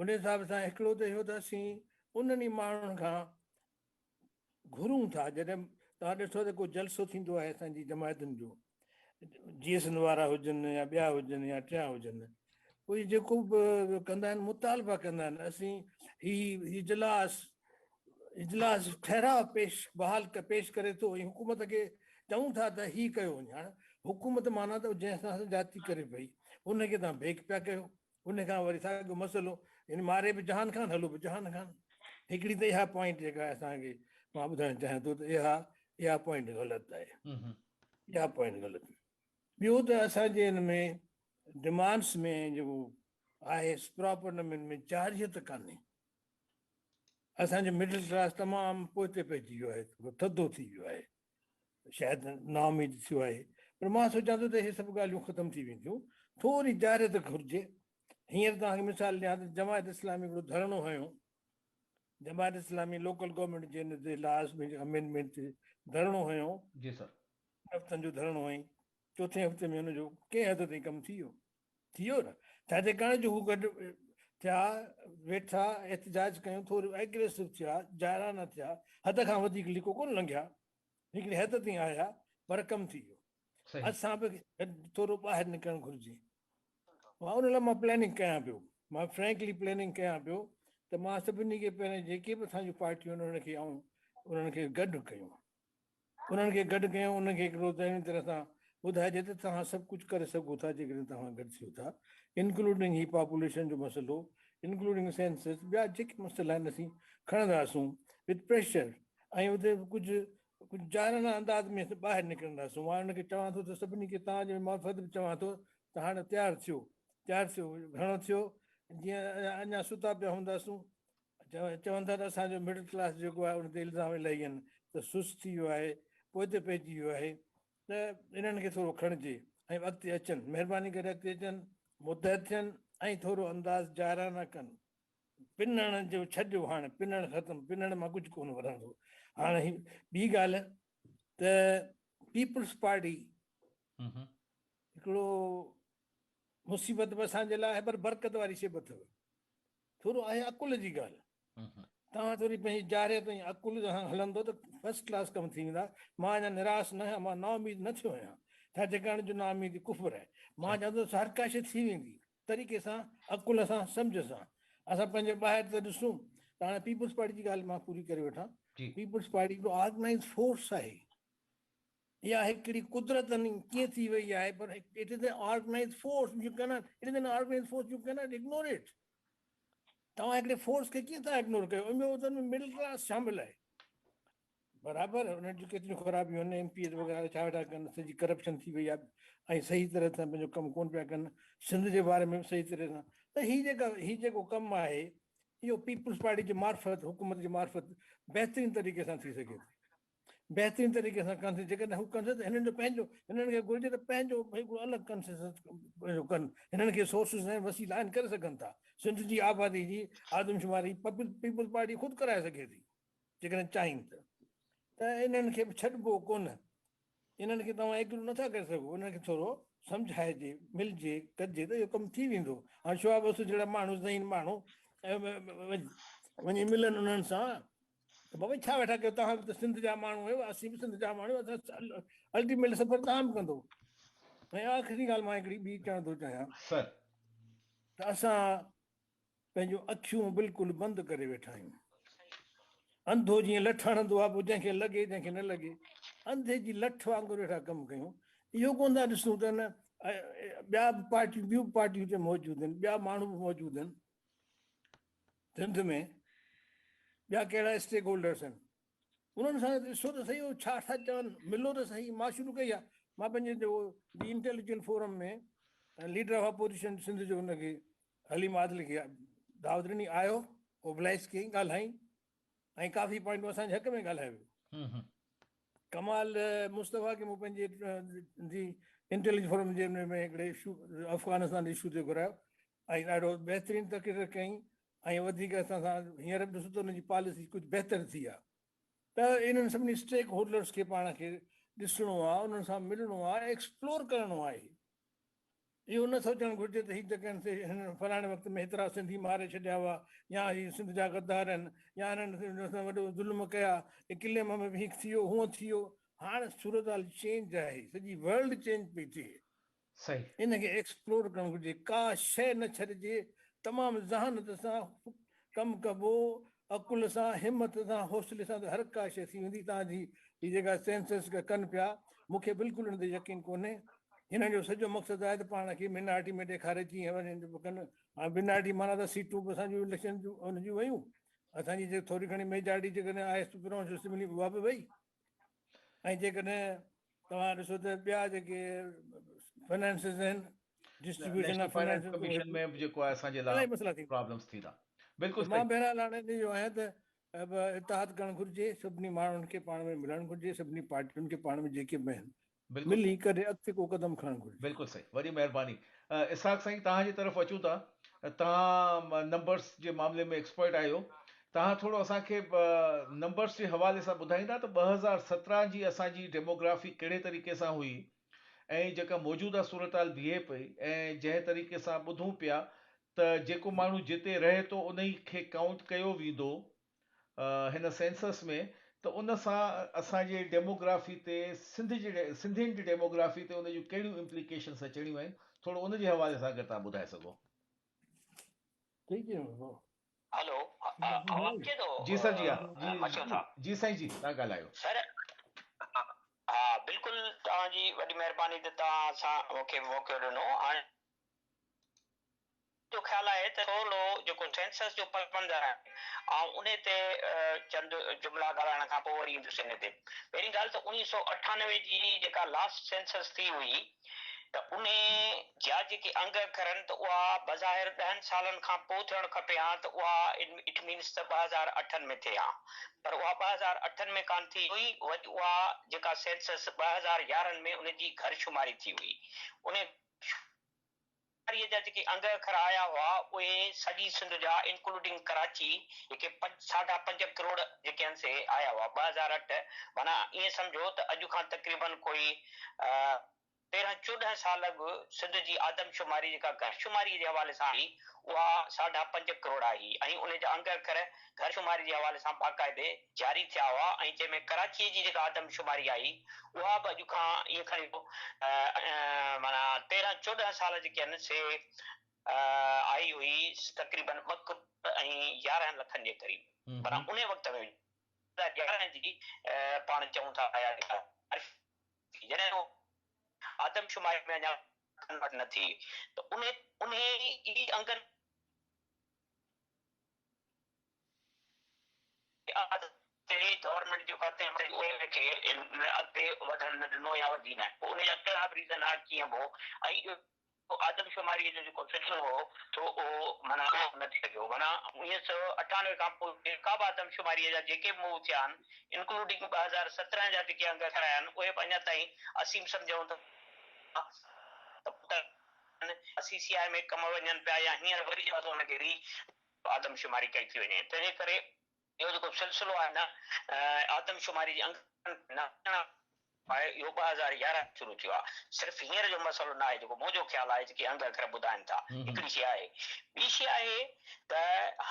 ان حساب سان هڪڙو ته اهو ته اسين انهن ئي ماڻهن کان گهرون ٿا جڏهن توهان ڏٺو ته ڪو جلسو ٿيندو آهي اسان جي جماعتن جو جي سنڌ وارا هجن يا ٻيا هجن يا ٽيا هجن اهي جيڪو به ڪندا آهن مطالبا ڪندا آهن اسين هي اجلاس اجلاس ٺهراء پيش بحال پيش ڪري ٿو ۽ حڪومت کي چئون ٿا ته هي ڪيو وڃي هاڻ حڪومت معنيٰ ته جنهن سان جاتي ڪري پئي ان کي توهان بيڪ پيا ڪيو ان کان وري ساڳيو مسئلو يعني ماري به جهان خان هلو به جهان خان هڪڙي ته اها پوائنٽ جيڪا اسان کي مان ٻڌائڻ چاهيان ٿو ته اها اها پوائنٽ غلط آهي اها پوائنٽ غلط ٻيو ته اسان جي هن ۾ ڊمانڊس ۾ جيڪو آهي پراپر نموني ۾ جارحيت ڪانهي اسان جو مڊل ڪلاس تمام پوئتي پئجي ويو آهي ٿڌو ٿي ويو آهي شايد نااميد ٿيو آهي پر مان سوچان ٿو ته اهي سڀ ڳالهيون ختم ٿي وينديون ٿوري جارحيت گهرجي هينئر توهان کي مثال ڏيان ته جماعت اسلامي هڪڙو ڌرڻو هنيو جماعت اسلامي لوڪل گورنمينٽ جي ان تي لاز ۾ امينڊمينٽ تي ڌرڻو هنيو جي سر هفتن جو ڌرڻو هنئي چوٿين هفتي ۾ هن جو ڪنهن حد تائين ڪم ٿي ويو ٿي ويو نه ڇا جي ڪاڻ جو هو گڏ ٿيا ويٺا احتجاج ڪيون ٿورو ايگريسو ٿيا جارحانه ٿيا حد کان وڌيڪ ليڪو ڪونه لنگهيا هڪڙي حد تائين آيا پر ڪم ٿي ويو اسان به ٿورو ٻاهر نڪرڻ گهرجي مان ان لاء مان پلاننگ ڪيان پيو مان فرينڪلي پلاننگ ڪيان پيو ته مان سڀني کي پهرين جيڪي به اسان جون پارٽيون آهن انهن کي آئون انهن کي گڏ ڪيون انهن کي گڏ ڪيون، انهن کي هڪڙو چڱي طرح سان ٻڌائجي ته توهان سڀ ڪجهه ڪري سگهو ٿا جيڪڏهن توهان گڏ ٿيو ٿا، انڪلوڊنگ هي پاپوليشن جو مسئلو، انڪلوڊنگ سينسس، ٻيا جيڪي مسئلا آهن اسين کڻنداسون وٿ پريشر ۽ اتي ڪجهه ڪجهه جارحانه انداز ۾ اسين ٻاهر نڪرنداسون. مان انهن کي چوان ٿو ته سڀني کي توهان جي معرفت به چوان ٿو ته هاڻي تيار ٿيو، تيار ٿيو، گهڻو ٿيو جيئن اڃا ستا پيا هونداسون چون ٿا ته اسان جو مڊل ڪلاس جيڪو آهي ان تي الزام الاهي آهن ته سست ٿي ويو آهي پوئتي پئجي ويو آهي ته انهن کي ٿورو کڻجي ۽ اڳتي اچن مهرباني ڪري اڳتي اچن متحد ٿين ۽ ٿورو انداز جارحانه ڪن پنڻ جو ڇڏيو هاڻي پنڻ ختم پنڻ مان ڪجهه ڪونه ورندو هاڻي هي ٻي ڳالهه ته پيپلز پارٽي هڪڙو مصيبت به اسان جي لاء آهي پر برڪت واري شيء به اٿو ٿورو آهي عقل جي ڳالهه. توهان ٿوري پنهنجي جارحيت ۽ عقل سان هلندو ته فرسٽ ڪلاس ڪم ٿي ويندا. مان اڃا نراس نه آهيان، مان نااميد نه ٿيو آهيان. ڇا ڇاڪاڻ جو نااميدي ڪفر آهي. مان چوان ٿو ته هر ڪا شيء ٿي ويندي، طريقي سان، عقل سان، سمجهه سان. اسان پنهنجي ٻاهر ته ڏسون ته هاڻي پيپلز پارٽي جي ڳالهه مان پوري ڪري وٺان. پيپلز پارٽي هڪڙو آرگنائيز فورس آهي. اها هڪڙي قدرت ڪيئن ٿي وئي آهي پر it is an organise force you cannot it is an organise force you cannot ignore it توهان هڪڙي فورس کي ڪيئن ٿا اگنور ڪيو ان ۾ ۾ مڊل ڪلاس شامل آهي برابر انهن جون ڪيتريون خرابيون آهن ايم پي ايز وغيره ڇا ويٺا ڪن سڄي ڪرپشن ٿي وئي آهي ۽ صحيح طرح سان پنهنجو ڪم ڪون پيا ڪن سنڌ جي باري ۾ به صحيح طرح سان ته هي جيڪا هي جيڪو ڪم آهي اهو پيپلز پارٽي جي معرفت حڪومت جي معرفت بهترين طريقي سان ٿي سگهي ٿي بهترين طريقي سان ڪن ٿيون جيڪڏهن هو ڪن ته هنن جو پنهنجو هنن کي گهرجي ته پنهنجو هڪڙو الڳ ڪنسيسس پنهنجو ڪن هنن کي سورسز آهن وسيلا آهن ڪري سگهن ٿا سنڌ جي آبادي جي آدمشماري پيپلز پارٽي خود ڪرائي سگهي ٿي جيڪڏهن چاهين ته ته انهن کي به ڇڏبو ڪونه انهن کي توهان ايگرو نٿا ڪري سگهو انهن کي ٿورو سمجهائجي ملجي ڪجي ته اهو ڪم ٿي ويندو هاڻي شعيب عباسي جهڙا ماڻهو ذهين ماڻهو وڃي ملن انهن سان ته بابا ڇا ويٺا ڪيو توهان به ته سنڌ جا ماڻهو آهيو اسين به سنڌ جا ماڻهو اسان الٽيميٽ سفر توهان به ڪندو ۽ آخري ڳالهه مان هڪڙي ٻي چوڻ ٿو چاهيان سر ته اسان پنهنجون اکيون بلڪل بند ڪري ويٺا آهيون انڌو جيئن لٺ هڻندو آهي پوء جنهن کي لڳي جنهن کي نه لڳي انڌي جي لٺ وانگر ويٺا ڪم ڪيون اهو ڪونه ٿا ڏسون ته نه ٻيا به پارٽيون ٻيون به پارٽيون هتي موجود آهن، ٻيا ماڻهو به موجود آهن سنڌ ۾، ٻيا ڪهڙا اسٽيڪ هولڊرس آهن، انهن سان ڏسو ته سهي اهي ڇا ٿا چون، ملو ته سهي. مان شروع ڪئي آهي، مان پنهنجي جيڪو the intellectual forum ۾ leader of opposition Sindh جو ان کي حليم عادل کي دعوت ڏني، آيو، اوبلائز ڪيائين، ڳالهائين ۽ ڪافي پوائنٽون اسان جي حق ۾ ڳالهائي ويو. ڪمال مصطفيٰ کي مون پنهنجي the intelligence forum جي ان ۾ هڪڙي اشو افغانستان جي اشو تي گهرايو ۽ ڏاڍو بهترين تقرير ڪيائين ۽ وڌيڪ اسان سان هينئر به ڏسو ته ان جي پاليسي ڪجهه بهتر ٿي آهي ته انهن سڀني اسٽيڪ هولڊرس کي پاڻ کي ڏسڻو آهي، انهن سان ملڻو آهي، ايڪسپلور ڪرڻو آهي. اهو نه سوچڻ گهرجي ته هي جيڪي آهن سي هنن فلاڻي وقت ۾ هيترا سنڌي ماري ڇڏيا هئا يا هي سنڌ جا غدار آهن يا هنن سان وڏو ظلم ڪيا، قلعي ۾ به هيئن ٿي ويو هونئن ٿي ويو. هاڻ صورتحال چينج آهي، سڄي ورلڊ چينج پئي ٿئي. صحيح. ان کي ايڪسپلور ڪرڻ گهرجي، ڪا شيء نه ڇڏجي، تمام ذهانت سان ڪم ڪبو، عقل سان، همت سان، حوصلي سان ته هر ڪا شيء ٿي ويندي. توهان جي هي جيڪا سينسس ڪن پيا، مون کي بلڪل ان تي يقين ڪونهي. هنن جو سڄو مقصد آهي ته پاڻ کي مينارٽي ۾ ڏيکاري جيئن وڃن ڪن. هاڻي مينارٽي معنيٰ ته سيٽون به اسان جون اليڪشن جون ان جون ويون، اسان جي جيڪا ٿوري گهڻي ميجارٽي جيڪڏهن آهي سپريم اسيمبلي اها به وئي ۽ جيڪڏهن توهان ڏسو ته ٻيا جيڪي فنانسز آهن distribution national of finance finances commission ۾ به جيڪو آهي اسان جي لاء الاهي مسئلا ٿيندا. پرابلمس ٿيندا. بلڪل مان صحيح. بهرحال هاڻي اهو آهيان ته اتحاد ڪرڻ گهرجي، سڀني ماڻهن کي پاڻ ۾ ملڻ گهرجي، سڀني پارٽين کي پاڻ ۾ جيڪي به آهن بلڪل ملي ڪري اڳتي ڪو قدم کڻڻ گهرجي. بلڪل صحيح وڏي مهرباني اسحاق سائين توهان جي طرف اچون ٿا توهان نمبرس جي معاملي ۾ ايڪسپرٽ آهيو توهان ٿورو اسان کي نمبرس جي حوالي سان ٻڌائيندا ته 2017 جي اسان جي ڊيموگرافي ڪهڙي طريقي سان هئي ۽ جيڪا موجوده صورتحال بيهي پئي ۽ جنهن طريقي سان ٻڌون پيا ته جيڪو ماڻهو جتي رهي ٿو انهي کي ڪائونٽ ڪيو ويندو هن سينسس ۾ ته ان سان اسان جي ڊيموگرافي تي سنڌ جي سنڌين جي ڊيموگرافي تي ان جون ڪهڙيون امپليڪيشنس اچڻيون آهن ٿورو ان جي حوالي سان اگر توهان ٻڌائي سگهو. ٺيڪ چيو ڀاء. هلو آواز اچي ٿو جي سر جي ها مشعل صاحب. جي سائين جي توهان ڳالهايو. سر ها بلڪل توهان جي وڏي مهرباني ته توهان اسان مون کي موقعو ڏنو هاڻي منهنجو خيال آهي ته ٿورڙو جيڪو سينسس جو پس منظر آهي آئون انهي تي چند جملا ڳالهائڻ کان پوء وري ايندس انهي تي. پهرين ڳالهه ته 1998 جي جيڪا لاسٽ سينسس ٿي هئي ته انهي جا جيڪي انگ اکر آهن ته اها بظاهر ڏهن سالن کان پوء ٿيڻ کپي ها ته اها it means ته ٻه هزار اٺن ۾ ٿئي ها پر اها ٻه هزار اٺن ۾ ڪانه ٿي هئي وري اها جيڪا سينسس 2011 ۾ ان جي گهر شماري ٿي هئي انهي شماريء جا جيڪي انگ اکر آيا هئا اهي سڄي سنڌ جا انڪلوڊنگ ڪراچي جيڪي پنج ساڍا پنج ڪروڙ جيڪي آهن سي آيا هئا 2008 معنيٰ ائين سمجهو ته اڄ کان تقريبن ڪوئي تيرهن چوڏهن سال اڳ سنڌ جي آدمشماري جيڪا گهر شماريء جي حوالي سان آئي اها ساڍا پنج ڪروڙ آئي ۽ ان جا انگ اکر گهر شماري جي حوالي سان باقاعدي جاري ٿيا هئا ۽ جنهن ۾ ڪراچيء جي جيڪا آدمشماري آئي اها به اڄ کان ائين کڻي معنيٰ تيرهن چوڏهن سال جيڪي آهن سي آئي هئي تقريبن ٻه ڪروڙ ۽ يارهن لکن جي قريب معنيٰ انهي وقت ۾ 2011 جي پاڻ چئون ٿا جڏهن آدمشماري ۾ اڃا ڪنورٽ نه ٿي ته انهي انهي ئي انگن تي گورنمينٽ جيڪو آهي تنهن وقت ان کي اڳتي وڌڻ نه ڏنو يا وڌي نه پوء ان جا ڪهڙا به ريزن ها ڪيئن به هو ۽ اهو آدمشماري جو جيڪو سلسلو هو سو اهو معنيٰ نه ٿي سگهيو معنيٰ اوڻيهه سؤ اٺانوي کان پوء جيڪا به آدمشماري جا جيڪي به موو ٿيا آهن انڪلوڊنگ 2017 جا جيڪي انگ اکر آيا آهن اهي به اڃا تائين اسين به سمجهون ٿا ته سي سي آء ۾ ڪم وڃن پيا يا هينئر وري جو ان کي ري آدمشماري ڪئي ٿي وڃي تنهنجي ڪري اهو جيڪو سلسلو آهي نه آدمشماري جي انگن نه اچڻ آهي اهو 2011 شروع ٿيو آهي صرف هينئر جو مسئلو نه آهي جيڪو منهنجو خيال آهي جيڪي انگ اکر ٻڌائن ٿا هڪڙي شيء آهي ٻي شيء آهي ته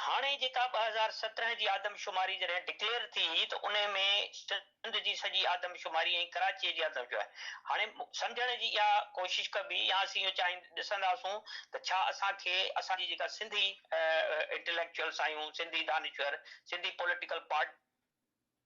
هاڻي جيڪا 2017 جي آدمشماري جڏهن ڊڪليئر ٿي ته انهي ۾ سنڌ جي سڄي آدمشماري ۽ ڪراچيء جي آدمشماري هاڻي سمجهڻ جي اها ڪوشش ڪبي يا اسين اهو چاهين ڏسنداسون ته ڇا اسان کي اسان جي جيڪا سنڌي انٽليڪچوئلس آهيون سنڌي دانشور سنڌي پوليٽيڪل پارٽي.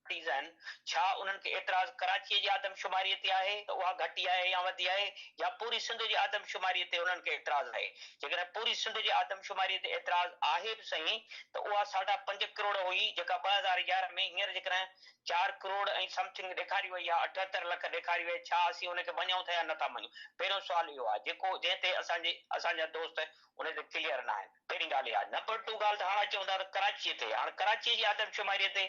پارٽيز آهن، ڇا انهن کي اعتراض ڪراچيء جي آدمشماريء تي آهي ته اها گهٽي آهي يا وڌي آهي يا پوري سنڌ جي آدمشماريء تي انهن کي اعتراض آهي؟ جيڪڏهن پوري سنڌ جي آدمشماريء تي اعتراض آهي به سهي ته اها ساڍا پنج ڪروڙ هئي جيڪا 2011 ۾ هينئر جيڪڏهن چار ڪروڙ ۽ سمٿنگ ڏيکاري وئي آهي، 78 لک ڏيکاري وئي، ڇا اسين ان کي مڃون ٿا يا نه ٿا مڃون؟ پهريون سوال اهو آهي جيڪو جنهن تي اسان جي اسان جا دوست ان تي ڪليئر نه آهن. پهرين ڳالهه اها. نمبر ٽو ڳالهه ته هاڻ اچون ٿا ته ڪراچيء تي. هاڻ ڪراچيء جي آدمشماريء تي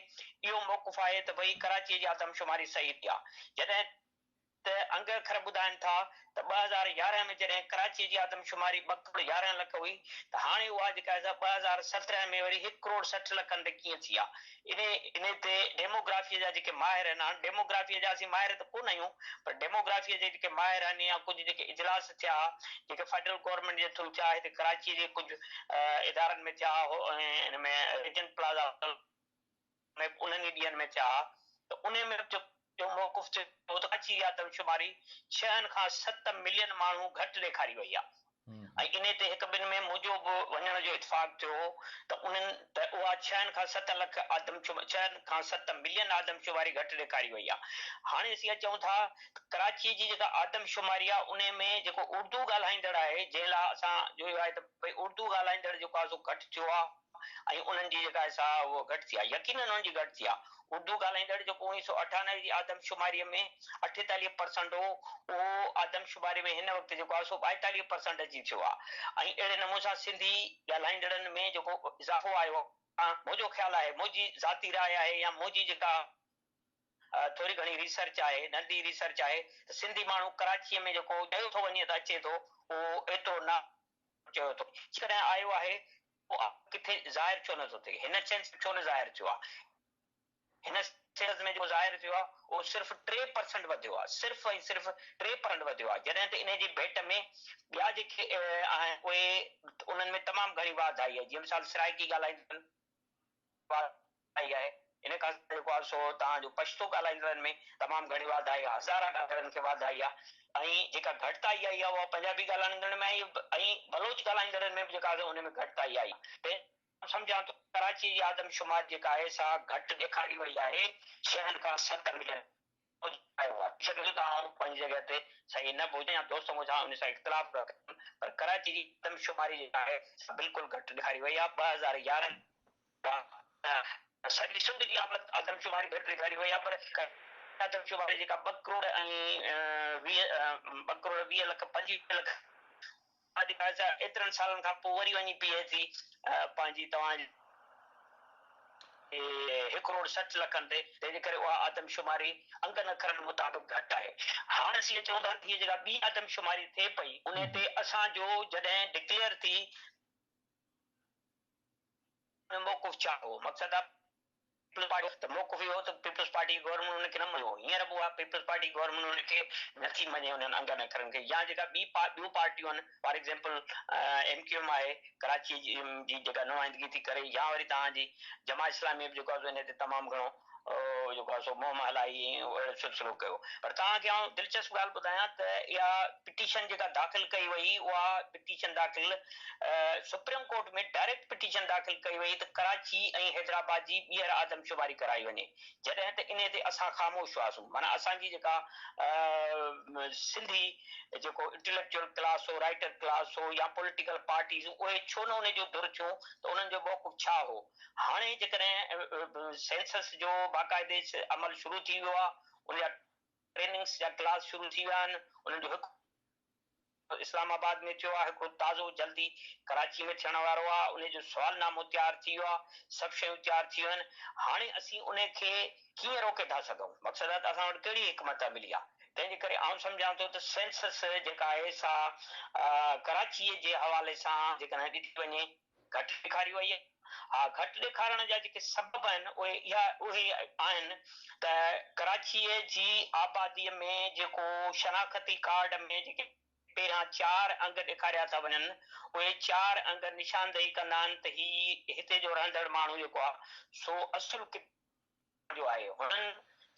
اهو موقف آهي ته ڀئي ڪراچيء جي آدمشماري صحيح ٿي آهي. جڏهن ته انگ اکر ٻڌائين ٿا ته 2011 ۾ جڏهن ڪراچيء جي آدمشماري ٻه ڪروڙ 11 لک هئي ته هاڻي اها جيڪا آهي سا 2017 ۾ وري هڪ ڪروڙ 60 لکن تي ڪيئن ٿي آهي. انهي انهي تي ڊيموگرافيء جا جيڪي ماهر آهن، هاڻ ڊيموگرافيء جا اسين ماهر ته ڪونه آهيون پر ڊيموگرافيء جي جيڪي ماهر آهن يا ڪجهه جيڪي اجلاس ٿيا جيڪي فيڊرل گورنمينٽ جي ٿرو ٿيا هتي ڪراچيء جي ڪجهه ادارن ۾ ٿيا ۽ ان ۾ ريجنٽ پلازا هوٽل ۾ به انهن ئي ڏينهن ۾ ٿيا ته انهي ۾ به جو موقف ٿيو ته ڪراچي جي آدمشماري ڇهن کان ست ملين ماڻهو گهٽ ڏيکاري وئي آهي. ۽ انهي تي هڪ ٻن ۾ منهنجو به وڃڻ جو اتفاق ٿيو هو ته انهن ته اها ڇهن کان ست لک آدمشماري ڇهن کان ست ملين آدمشماري گهٽ ڏيکاري وئي آهي. هاڻي اسين اچون ٿا ته ڪراچي جي جيڪا آدمشماري آهي انهي ۾ جيڪو اردو ڳالهائيندڙ آهي جنهن لاء اسان جو اهو آهي ته ڀئي اردو ڳالهائيندڙ جيڪو آهي سو گهٽ ٿيو آهي ۽ انهن جي جيڪا آهي سا اها گهٽ ٿي آهي يقينن انهن جي گهٽ ٿي آهي. اردو ڳالهائيندڙ جيڪو 1998 جي آدمشماريء ۾ 48 پرسنٽ هو، اهو آدمشماريء ۾ هن وقت جيڪو آهي سو 42 پرسنٽ اچي ٿيو آهي ۽ اهڙي نموني سان سنڌي ڳالهائيندڙن ۾ جيڪو اضافو آيو آهي، منهنجو خيال آهي، منهنجي ذاتي راء آهي يا منهنجي جيڪا ٿوري گهڻي ريسرچ آهي، ننڍي ريسرچ آهي ته سنڌي ماڻهو ڪراچيء ۾ جيڪو چيو ٿو وڃي ته اچي ٿو، اهو ايترو نه چيو ٿو. جيڪڏهن آيو آهي اهو ڪٿي ظاهر ڇو نه ٿو ٿئي؟ هن سينس ڇو نه ظاهر ٿيو آهي؟ هن سينس ۾ جيڪو ظاهر ٿيو آهي اهو صرف 3% وڌيو آهي، صرف ۽ صرف 3% وڌيو آهي، جڏهن ته انهي جي ڀيٽ ۾ ٻيا جيڪي آهن اهي انهن ۾ تمام گهڻي واڌ آئي آهي، جيئن مثال سرائيڪي ڳالهائيندڙن واڌ آئي آهي، ان کان سواء جيڪو آهي سو توهان جو پشتو ڳالهائيندڙن ۾ تمام گهڻي واڌ آئي آهي، هزارا ڳالهائيندڙن کي واڌ آئي آهي ۽ جيڪا گهٽتائي آئي آهي اها پنجابي ڳالهائيندڙن ۾ آئي ۽ بلوچ ڳالهائيندڙن ۾ به جيڪا آهي ان ۾ گهٽتائي آئي. تنهن سمجهان ٿو ڪراچي جي آدمشماري جيڪا آهي سا گهٽ ڏيکاري وئي آهي ڇهن کان ست ملين آيو آهي. ٿي سگهي ٿو ته آئون پنهنجي جڳهه تي صحيح نه به هجان يا دوست مون سان ان سان اختلاف رکن پر ڪراچي جي آدمشماري جيڪا آهي سا بلڪل گهٽ ڏيکاري وئي آهي 2011 کان سڄي سنڌ جي آدمشماري گهٽ ڏيکاري وئي آهي پر آدمشماري جيڪا ٻه ڪروڙ ۽ ويهه ٻه ڪروڙ 20 لک 25 لک جيڪا آهي سا ايترن سالن کان پوء وري وڃي بيهي ٿي پنهنجي توهان جي هڪ ڪروڙ 60 لکن تي، تنهن جي ڪري اها آدمشماري انگن اکرن مطابق گهٽ آهي. هاڻ اسين چئون ٿا ته هيء جيڪا ٻي آدمشماري ٿئي پئي انهي تي اسان جو جڏهن ڊڪليئر ٿي موقف ڇا هو؟ مقصد آ پيپلز پارٽي ته موقف اهو هو ته پيپلز پارٽي جي گورنمينٽ ان کي نه مڃيو. هينئر به اها پيپلز پارٽي گورنمينٽ ان کي نه ٿي مڃي انهن انگن اکرن کي يا جيڪا ٻي ٻيون پارٽيون آهن for example M Q M آهي ڪراچي جي جيڪا نمائندگي ٿي ڪري يا وري توهان جي جماعت اسلامي به جيڪو آهي سو ان تي تمام گهڻو جيڪو آهي سو مهم هلائي ۽ اهڙو سلسلو ڪيو پر توهان کي آئون دلچسپ ڳالهه ٻڌايان ته اها پٽيشن جيڪا داخل ڪئي وئي اها پٽيشن داخل سپريم ڪورٽ ۾ ڊائريڪٽ پٽيشن داخل ڪئي وئي ته ڪراچي ۽ حيدرآباد جي ٻيهر آدمشماري ڪرائي وڃي جڏهن ته انهي تي اسان خاموش هئاسون معنيٰ اسان جي جيڪا سنڌي جيڪو انٽليڪچوئل ڪلاس هو رائيٽر ڪلاس هو يا پوليٽيڪل پارٽيز اهي ڇو نه انهي جو ڌر ٿيون ته انهن جو موقف ڇا هو هاڻي جيڪڏهن سينسس جو باقاعدي عمل شروع ٿي ويو آهي، ان جا ٽريننگس جا ڪلاس شروع ٿي ويا آهن، انهن جو هڪ اسلام آباد ۾ ٿيو آهي، هڪڙو تازو جلدي ڪراچي ۾ ٿيڻ وارو آهي، انهي جو سوالنامو تيار ٿي ويو آهي، سڀ شيون تيار ٿي ويون آهن، هاڻي اسين انهي کي ڪيئن روڪي ٿا سگهون؟ مقصد آهي ته اسان وٽ ڪهڙي حڪمت عملي آهي؟ تنهن جي ڪري آئون سمجهان ٿو ته سينسس جيڪا آهي سا ڪراچي جي حوالي سان جيڪڏهن ڏٺي وڃي گهٽ ڏيکاري وئي آهي. ها گهٽ ڏيکارڻ جا جيڪي سبب آهن اهي اها اهي آهن ته ڪراچيء جي آباديء ۾ جيڪو شناختي ڪارڊ ۾ جيڪي پهريان چار انگ ڏيکاريا ٿا وڃن اهي چار انگ نشاندهي ڪندا آهن ته هي هتي جو رهندڙ ماڻهو جيڪو آهي سو اصل ڪٿان جو آهي. هنن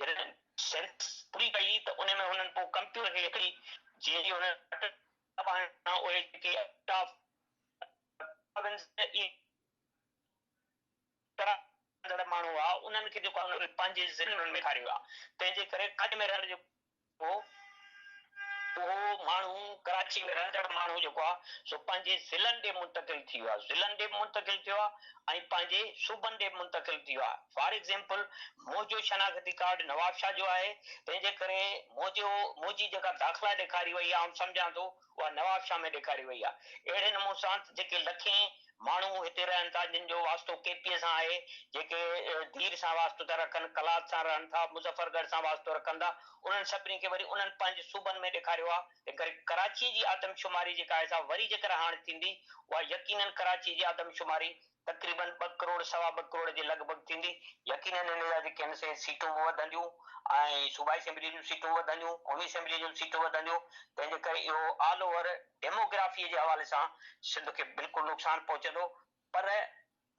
جڏهن سينسس پوري ڪئي ته ان ۾ هنن پوء ڪمپيوٽر کي هڪڙي جيئن ئي هنن بٽڻ دٻايا اهي جيڪي آف ڪندڙ ماڻهو هئا. انهن کي جيڪو آهي پنهنجي ضلعن ۾ ڏيکاريو آهي. تنهن جي ڪري ڪاڄ ۾ رهندڙ جيڪو اهو ماڻهو ڪراچي ۾ رهندڙ ماڻهو جيڪو آهي سو پنهنجي ضلعن ڏي منتقل ٿي ويو آهي، ضلعن ڏي به منتقل ٿيو آهي ۽ پنهنجي صوبن ڏي به منتقل ٿي ويو آهي. فار ايگزيمپل منهنجو شناختي ڪارڊ نوابشاهه جو آهي تنهن جي ڪري منهنجو منهنجي جيڪا داخلا ڏيکاري وئي آهي آئون سمجهان ٿو اها نوابشاهه ۾ ڏيکاري وئي آهي. اهڙي نموني سان جيڪي لکين ماڻهو هتي رهن ٿا جن جو واسطو ڪي پي سان آهي، جيڪي دير سان واسطو ٿا رکن، قلات سان رهن ٿا، مظفر ڳڙهه سان واسطو رکن ٿا، انهن سڀني کي وري انهن پنهنجي صوبن ۾ ڏيکاريو آهي. تنهن ڪري ڪراچيء جي آدمشماري جيڪا آهي سا وري جيڪر هاڻ ٿيندي اها يقينن ڪراچيء جي آدمشماري تقريبن ٻه ڪروڙ سوا ٻه ڪروڙ جي لڳ ڀڳ ٿيندي. يقينن ان جا جيڪي آهن سي سيٽون به وڌنديون ۽ صوبائي اسيمبليء جون سيٽون وڌنديون، قومي اسيمبليء جون سيٽون وڌنديون، تنهن جي ڪري اهو آل اوور ڊيموگرافيء جي حوالي سان سنڌ کي بلڪل نقصان پهچندو پر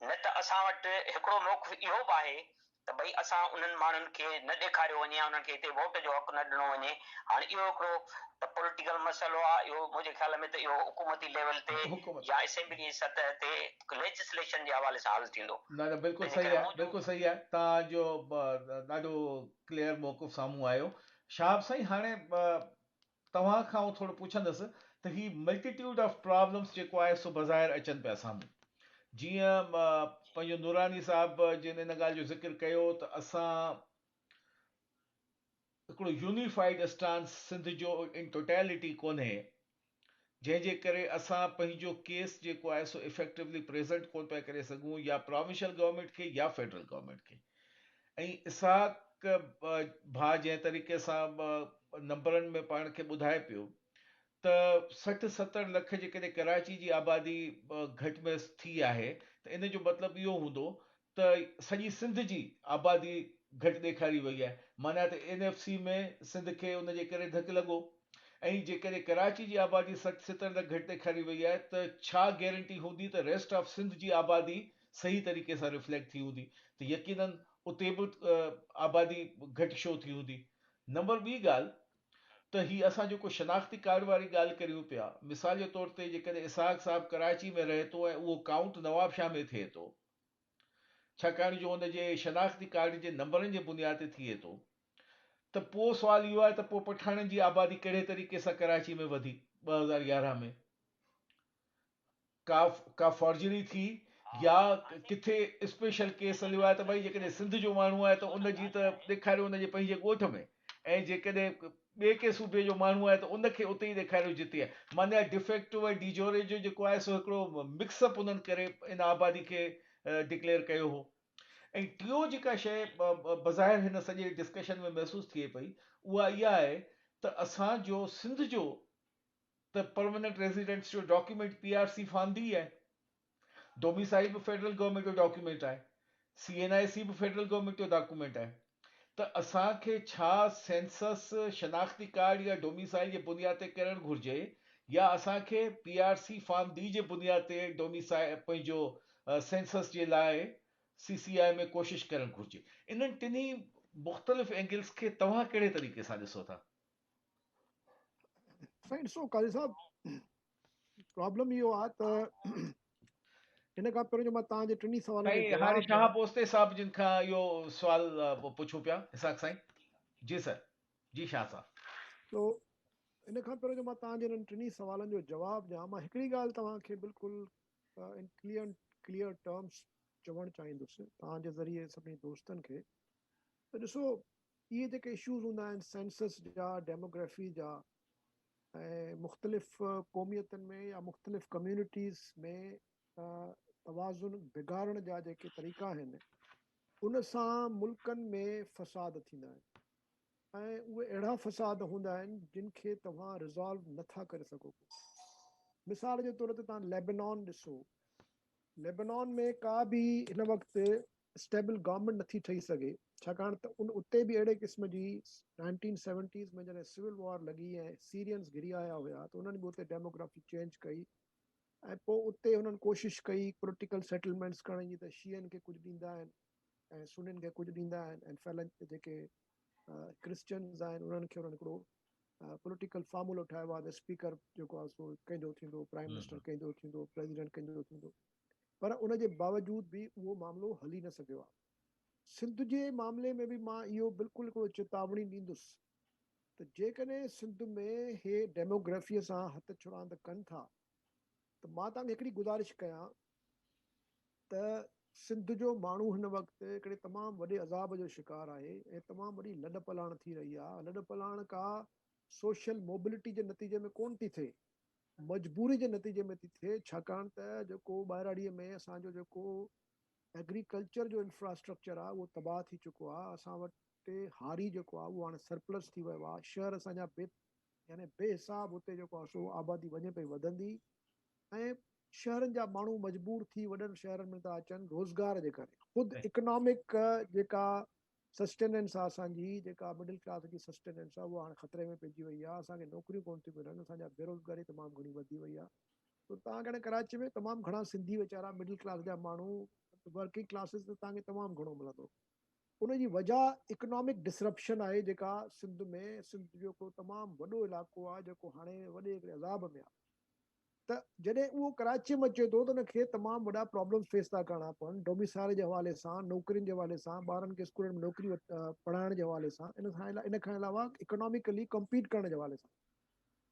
نه ته اسان وٽ هڪڙو موقف اهو به آهي ته ڀئي اسان انهن ماڻهن کي نه ڏيکاريو وڃي يا انهن کي هتي ووٽ جو حق نه ڏنو وڃي. هاڻي اهو هڪڙو ته پوليٽيڪل مسئلو آهي، اهو منهنجي خيال ۾ ته اهو حڪومتي ليول تي يا اسيمبلي جي سطح تي ليجسليشن جي حوالي سان حل ٿيندو. نه نه بلڪل صحيح آهي بلڪل صحيح آهي توهان جو ڏاڍو ڪليئر موقف سامهون آيو. شهاب سائين هاڻي توهان کان آئون ٿورو پڇندس ته هي ملٽيٽيوڊ آف پرابلمس جيڪو آهي سو بظاهر اچن پيا سامهون جيئن پنهنجو نوراني صاحب جن ان ڳالهه جو ذڪر ڪيو ته اسان هڪڙو يونيفائيڊ اسٽانس سنڌ جو ان ٽوٽيلٽي ڪونهي جنهن جي ڪري اسان پنهنجو ڪيس جيڪو آهي سو افيڪٽولي پريزنٽ ڪونه پيا ڪري سگهون يا پراونشل گورنمينٽ کي يا فيڊرل گورنمينٽ کي ۽ اسحاق ڀاء جنهن طريقي سان نمبرن ۾ پاڻ کي ٻڌائي پيو ته 60 70 لک جيڪڏهن ڪراچي جي آبادي گهٽ ۾ ٿي آهي ته ان جو مطلب اهو هوندو ته سڄي سنڌ جي آبادي گهٽ ڏيکاري وئي آهي معنيٰ ته اين ايف سي ۾ سنڌ کي ان جي ڪري ڌڪ لڳو ۽ جيڪڏهن ڪراچي جي آبادي 60 70 لک گهٽ ڏيکاري وئي آهي ته ڇا گيرنٽي هوندي ته ريسٽ آف سنڌ جي آبادي صحيح طريقي سان رفليڪٽ ٿي هوندي ته يقينن اتي به آبادي گهٽ شو ٿي هوندي. نمبر ٻي ڳالهه ته هي اسان جيڪو شناختي ڪارڊ واري ڳالهه ڪريون پيا مثال جي طور تي جيڪڏهن اسحاق صاحب ڪراچي ۾ رهي ٿو ۽ اهو ڪائونٽ نوابشاهه ۾ ٿئي ٿو ڇاڪاڻ جو ان جي شناختي ڪارڊ جي نمبرن جي بنياد تي ٿئي ٿو ته پوء سوال اهو آهي ته پوء پٺاڻن جي آبادي ڪهڙي طريقي سان ڪراچي ۾ وڌي 2011 ۾؟ ڪا ڪا فورجري ٿي يا ڪٿي اسپيشل ڪيس هليو آهي ته ڀائي جيڪڏهن سنڌ جو ماڻهو آهي ته ان جي ته ڏيکاريو ان جي پنهنجي ڳوٺ ۾ ۽ جيڪڏهن ٻئي ڪنهن صوبي جو ماڻهو آهي ته ان کي اتي ئي ڏيکاريو جتي آهي معنيٰ ڊفيڪٽو ۽ ڊيجوري جو جيڪو آهي سو هڪڙو مڪس اپ انهن ڪري ان آبادي کي ڊڪليئر ڪيو هو ۽ ٽيون جيڪا شيء بظاهر هن سڄي ڊسڪشن ۾ محسوس ٿئي پئي اها اها آهي ته اسان جو سنڌ جو ته پرمننٽ ريزيڊنٽس جو document P R C form D آهي، ڊوميسائل به فيڊرل گورنمينٽ جو ڊاڪيومينٽ آهي، سي اين آء سي به فيڊرل گورنمينٽ جو ڊاڪيومينٽ آهي ته اسان کي ڇا سينسس، شناختي ڪارڊ يا ڊوميسائل جي بنياد تي ڪرڻ گهرجي يا اسان کي P R C form D جي بنياد تي ڊوميسائل پنهنجو سينسس جي لاء سي سي آء ۾ ڪوشش ڪرڻ گهرجي؟ انهن ٽنهي مختلف اينگلز کي توهان ڪهڙي طريقي سان ڏسو ٿا؟ سائين ڏسو قاضي صاحب پرابلم اهو آهي ته ان کان پهريون جو مان توهان جي ٽنهي سوالن جو سائين هاڻي جواب شاهه پوستي صاحب جن کان اهو سوال پڇون پيا اسحاق سائين جي سر جي شاهه صاحب. تو ان کان پهريون جو مان توهان جي انهن ٽنهي سوالن جو جواب ڏيان مان هڪڙي ڳالهه توهان کي بلڪل ان ڪليئر ڪليئر ٽرمز چوڻ چاهيندس توهان جي ذريعي سڀني دوستن کي ته ڏسو اهي جيڪي اشوز هوندا آهن سينسس جا، ڊيموگرافي جا ۽ مختلف قوميتن ۾ يا مختلف ڪميونٽيز ۾ توازن بگاڙڻ جا جيڪي طريقا آهن ان سان ملڪن ۾ فساد ٿيندا آهن ۽ اهي اهڙا فساد هوندا آهن جن کي توهان ريزالو نٿا ڪري سگهو. مثال جي طور تي توهان ليبنان ڏسو، ليبنان ۾ ڪا به هن وقت اسٽيبل گورنمينٽ نٿي ٺهي سگهي ڇاڪاڻ ته ان اتي به اهڙي قسم جي نائنٽين سيونٽيز ۾ جڏهن سول وار لڳي ۽ سيرينز گهري آيا هيا ته انهن به اتي ڊيموگرافي چينج ڪئي ۽ پوء اتي انهن ڪوشش ڪئي پوليٽيڪل سيٽلمينٽس ڪرڻ جي ته شيعن کي ڪجهه ڏيندا آهن ۽ سنين کي ڪجهه ڏيندا آهن ۽ فعلن جيڪي ڪرسچنز آهن انهن کي انهن هڪڙو پوليٽيڪل فارمولو ٺاهيو آهي ته اسپيڪر جيڪو آهي سو ڪنهن جو ٿيندو پرائم منسٽر ڪنهن جو ٿيندو پريزيڊنٽ ڪنهن جو ٿيندو پر ان جي باوجود به اهو معاملو هلي نه سگهيو آهي. سنڌ جي معاملي ۾ به مان اهو بلڪل هڪڙو چيتاوڻي ڏيندس ته جيڪڏهن سنڌ ۾ هي ڊيموگرافيء سان هٿ ڇڙاند ڪن ٿا ته مان توهان کي هڪڙي گذارش ڪيان ته سنڌ جو ماڻهو هن وقت هڪڙي تمام وڏي عذاب جو شڪار آهي ۽ تمام وڏي لڏ پلاڻ ٿي رهي آهي. لڏ پلاڻ ڪا سوشل موبلٽي جي نتيجي ۾ ڪونه ٿي ٿئي، مجبوري جي نتيجي ۾ ٿي ٿئي، ڇاڪاڻ ته جيڪو ٻاهراڙيء ۾ اسان جو جيڪو ايگريڪلچر جو انفراسٽرڪچر آهي اهو تباهه ٿي چڪو آهي، اسان وٽ هاري جيڪو آهي اهو هاڻي سرپلس ٿي ويو آهي، شهر اسان جا بي يعني بي حساب اتي جيڪو آهي سو آبادي وڃي پئي وڌندي ۽ شهرن جا ماڻهو مجبور ٿي وڏن شهرن ۾ ٿا اچن روزگار جي ڪري. خود اڪنامڪ جيڪا سسٽيننس آهي اسان جي جيڪا مڊل ڪلاس جي سسٽيننس آهي اها هاڻي خطري ۾ پئجي وئي آهي، اسان کي نوڪريون ڪونه ٿيون ملن، اسان جا بيروزگاري تمام گهڻي وڌي وئي آهي. ته توهان کي هاڻي ڪراچي ۾ تمام گهڻا سنڌي ويچارا مڊل ڪلاس جا ماڻهو ورڪنگ ڪلاسز ته توهان کي تمام گهڻو ملندو. ان جي وجه اڪنامڪ ڊسرپشن آهي جيڪا سنڌ ۾ سنڌ جو هڪڙو تمام وڏو علائقو آهي جيڪو هاڻي وڏي هڪڙي عذاب ۾ آهي ته جڏهن اهو ڪراچي ۾ اچي ٿو ته ان کي تمام وڏا پرابلمز فيس ٿا ڪرڻا پون ڊوميسائل جي حوالي سان نوڪرين جي حوالي سان ٻارن کي اسڪولن ۾ نوڪري پڙهائڻ جي حوالي سان ان کان علاوه اڪنامڪلي ڪمپيٽ ڪرڻ جي حوالي سان.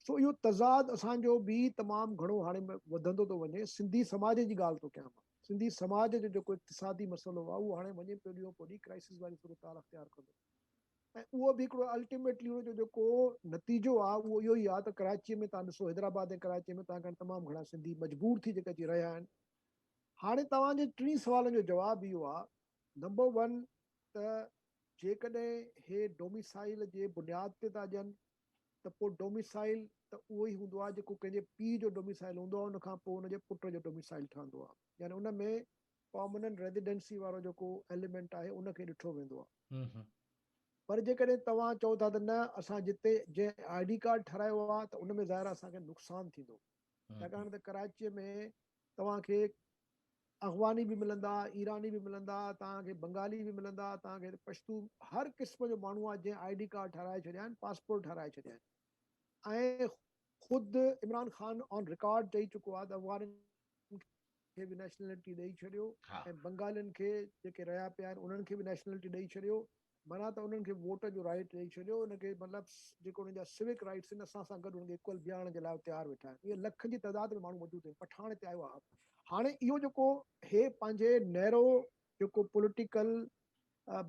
سو اهو تضاد اسان جو به تمام گهڻو هاڻي وڌندو ٿو وڃي. سنڌي سماج جي ڳالهه ٿو ڪيان مان. سنڌي سماج جو جيڪو اقتصادي مسئلو آهي اهو هاڻي وڃي پيو ڏينهون پوء ڏينهن ڪرائسس واري صورتحال اختيار ڪندو ۽ اهو به هڪڙو الٽيميٽلي ان جو جيڪو نتيجو آهي اهو اهو ئي آهي ته ڪراچيء ۾ توهان ڏسو حيدرآباد ۽ ڪراچيء ۾ توهان کي تمام گهڻا سنڌي مجبور ٿي جيڪي اچي رهيا آهن. هاڻي توهان جي ٽنهي سوالن جو جواب اهو آهي نمبر ون ته جيڪڏهن هي ڊوميسائيل جي بنياد تي ٿا ڏين ته پوء ڊوميسائيل ته اهو ئي هوندو آهي جيڪو ڪنهن جي پيء جو ڊوميسائيل هوندو آهي ان کان پوء ان جي پٽ جو ڊوميسائيل ٺهندو آهي يعني ان ۾ پرمننٽ ريزيڊنسي وارو جيڪو ايليمينٽ آهي ان کي ڏٺو ويندو آهي پر جيڪڏهن توهان چئو ٿا ته نه اسان جتي جنهن I D card ٺهرايو آهي ته ان ۾ ظاهر آهي اسان کي نقصان ٿيندو ڇاڪاڻ ته ڪراچيء ۾ توهان کي اغواني به ملندا، ايراني به ملندا، توهان کي بنگالي به ملندا، توهان کي پشتو هر قسم جو ماڻهو آهي جنهن I D card ٺهرائي ڇڏيا آهن، پاسپورٽ ٺهرائي ڇڏيا آهن ۽ خود عمران خان آن رڪارڊ چئي چڪو آهي ته افغانين کي به نيشنلٽي ڏئي ڇڏيو ۽ بنگالين کي جيڪي رهيا پيا آهن انهن کي به نيشنلٽي ڏئي ڇڏيو. معنيٰ ته انهن کي ووٽ جو رائيٽ ڏئي ڇڏيو، ان کي مطلب جيڪو انهن جا سوڪ رائيٽس آهن اسان سان گڏ انهن کي ايڪول بيهارڻ جي لاء تيار ويٺا آهن. اهي لکن جي تعداد ۾ ماڻهو موجود آهن. پٺاڻ هتي آيو آهي. هاڻي اهو جيڪو هي پنهنجي نيرو جيڪو پوليٽيڪل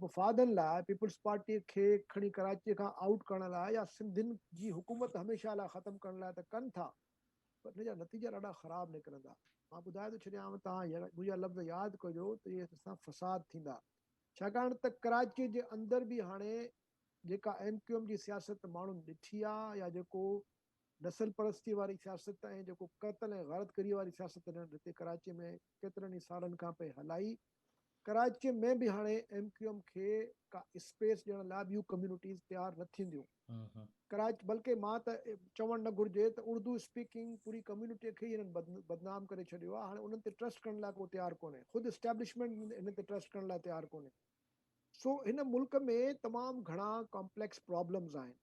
مفادن لاء پيپلز پارٽي کي کڻي ڪراچي کان آئوٽ ڪرڻ لاء يا سنڌين جي حڪومت هميشه لاء ختم ڪرڻ لاء ته ڪن ٿا پر ان جا نتيجا ڏاڍا خراب نڪرندا. مان ٻڌائي ٿو ڇڏيانو توهان منهنجا لفظ ياد ڪجو ته اهي سان فساد ٿيندا. ڇاڪاڻ ته ڪراچيء جي اندر به هاڻي جيڪا ايم ڪيو ايم جي سياست ماڻهن ڏٺي آ يا جيڪو نسل پرستيء واري سياست ۽ جيڪو قتل ۽ غارت گريء واري سياست هنن هتي ڪراچيء ۾ ڪيترن ئي سالن کان پئي هلائي، ڪراچيء ۾ به هاڻي ايم ڪيو ايم کي ڪا اسپيس ڏيڻ لاء ٻيون ڪميونٽيز تيار نه ٿينديون. ڪراچ بلڪه مان ته چوڻ نه گهرجي ته اردو اسپيڪنگ پوري ڪميونٽي کي ئي هنن بدنام ڪري ڇڏيو آهي هاڻي انهن تي ٽرسٽ ڪرڻ لاء ڪو تيار ڪونهي خود اسٽيبلشمينٽ هن تي ٽرسٽ ڪرڻ لاء تيار ڪونهي سو هن ملڪ ۾ تمام گهڻا ڪامپليڪس پرابلمز آهن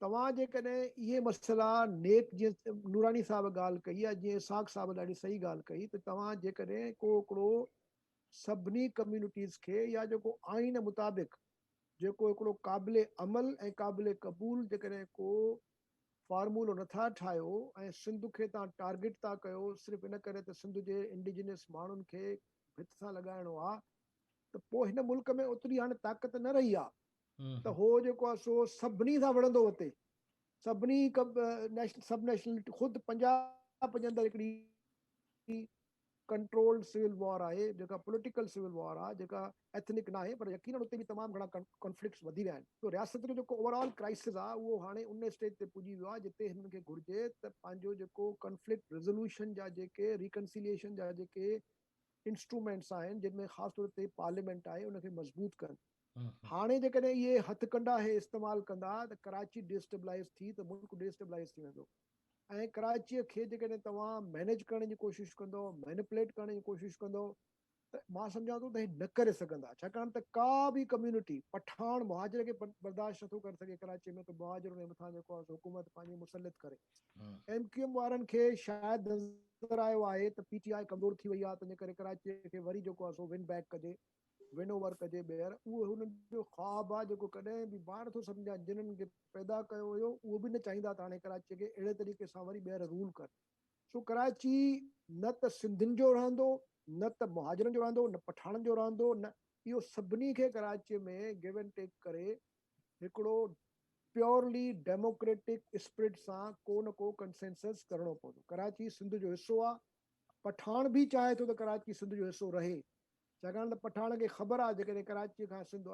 توهان جيڪڏهن اهي مسئلا نيڪ جيئن نوراني صاحب ڳالهه ڪئي يا جيئن اسحاق صاحب ڏاڍي صحيح ڳالهه ڪئي ته توهان جيڪڏهن ڪو هڪڙو سڀني ڪميونٽيز کي يا جيڪو آئين مطابق جيڪو هڪڙو قابل عمل ۽ قابل قبول جيڪڏهن ڪو فارمولو نٿا ٺاهيو ۽ سنڌ کي توهان ٽارگيٽ ٿا ڪيو صرف ان ڪري ته سنڌ جي انڊيجنس ماڻهن کي ڀت سان لڳائڻو آ ته پوء هن ملڪ ۾ اوتري هاڻي طاقت نه رهي آ ته هو جيڪو آ سو سڀني سان وڙهندو وتي سڀني سب نيشنلٽي خود پنجاب جي اندر هڪڙي ڪنٽرولڊ سول وار آهي جيڪا پوليٽيڪل سول وار آهي جيڪا ايٿنڪ ناهي پر يقينن اتي به تمام گهڻا ڪانفلڪٽس وڌي ويا آهن سو رياست جو جيڪو اوور آل ڪرائسز آهي اهو هاڻي ان اسٽيج تي پڄي ويو آهي جتي هنن کي گهرجي ته پنهنجو جيڪو ڪانفلڪٽ ريزولوشن جا جيڪي ريڪنسيليئشن جا جيڪي انسٽرومينٽس آهن جن ۾ خاص طور تي پارليامينٽ آهي ان کي مضبوط ڪن هاڻي جيڪڏهن اهي هٿ ڪنڊا اهي استعمال ڪندا ته ڪراچي ڊي اسٽيبلائز ٿي ته ملڪ ڊي اسٽيبلائز ٿي ويندو ۽ ڪراچيء کي جيڪڏهن توهان مئنيج ڪرڻ جي ڪوشش ڪندؤ، مينيپليٽ ڪرڻ جي ڪوشش ڪندؤ ته مان سمجهان ٿو ته هي نه ڪري سگهندا ڇاڪاڻ ته ڪا به ڪميونٽي پٺاڻ مهاجر کي برداشت نٿو ڪري سگهي ڪراچيء ۾ ته مهاجر ان جي مٿان جيڪو آهي سو حڪومت پنهنجي مسلط ڪري. ايم ڪيو ايم وارن کي شايد نظر آيو آهي ته پي ٽي آء ڪمزور ٿي وئي آهي تنهنجي ڪري ڪراچيء کي وري جيڪو آهي سو ون بيڪ ڪجي. ون اوور ڪجي ٻيهر اهو هنن جو خواب آ جيڪو ڪڏهن به مان نٿو سمجهان جنن کي پيدا ڪيو هيو اهو به نه چاهيندا ته هاڻي ڪراچي کي اهڙي طريقي سان وري ٻيهر رول ڪن سو ڪراچي نه ته سنڌين جو رهندو نه ته مهاجرن جو رهندو نه پٺاڻن جو رهندو نه اهو سڀني کي ڪراچي ۾ گيو اينڊ ٽيڪ ڪري هڪڙو پيورلي ڊيموڪريٽڪ اسپرٽ سان ڪو نه ڪو ڪنسينسس ڪرڻو پوندو ڪراچي سنڌ جو حصو آ پٺاڻ به چاهي ٿو ته ڪراچي سنڌ جو حصو رهي ڇاڪاڻ ته پٺاڻ کي خبر آهي جيڪڏهن ڪراچي کان سنڌ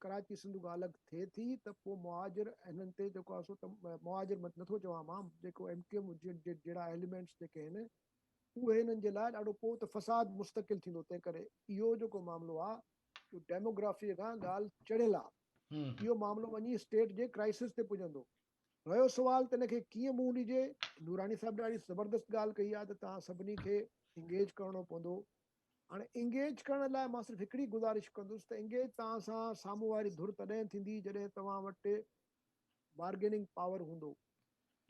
ڪراچي سنڌ کان الڳ ٿئي ٿي ته پوء مهاجر هنن تي جيڪو آهي سو ته مهاجر نٿو چوان مان جيڪو ايم ڪيو ايم جهڙا ايليمينٽس جيڪي آهن اهي هنن جي لاء ڏاڍو پوء ته فساد مستقل ٿيندو تنهن ڪري اهو جيڪو معاملو آهي اهو ڊيموگرافي کان ڳالهه چڙهيل آهي اهو معاملو وڃي اسٽيٽ جي ڪرائسس تي پڄندو. رهيو سوال ته ان کي ڪيئن منهن ڏجي نوراني صاحب ڏاڍي زبردست ڳالهه ڪئي آهي ته توهان سڀني کي انگيج ڪرڻو پوندو هاڻي انگيج ڪرڻ لاء مان صرف هڪڙي گذارش ڪندس ته انگيج توهان سان سامهون واري ڌر تڏهن ٿيندي جڏهن توهان وٽ بارگيننگ پاور هوندو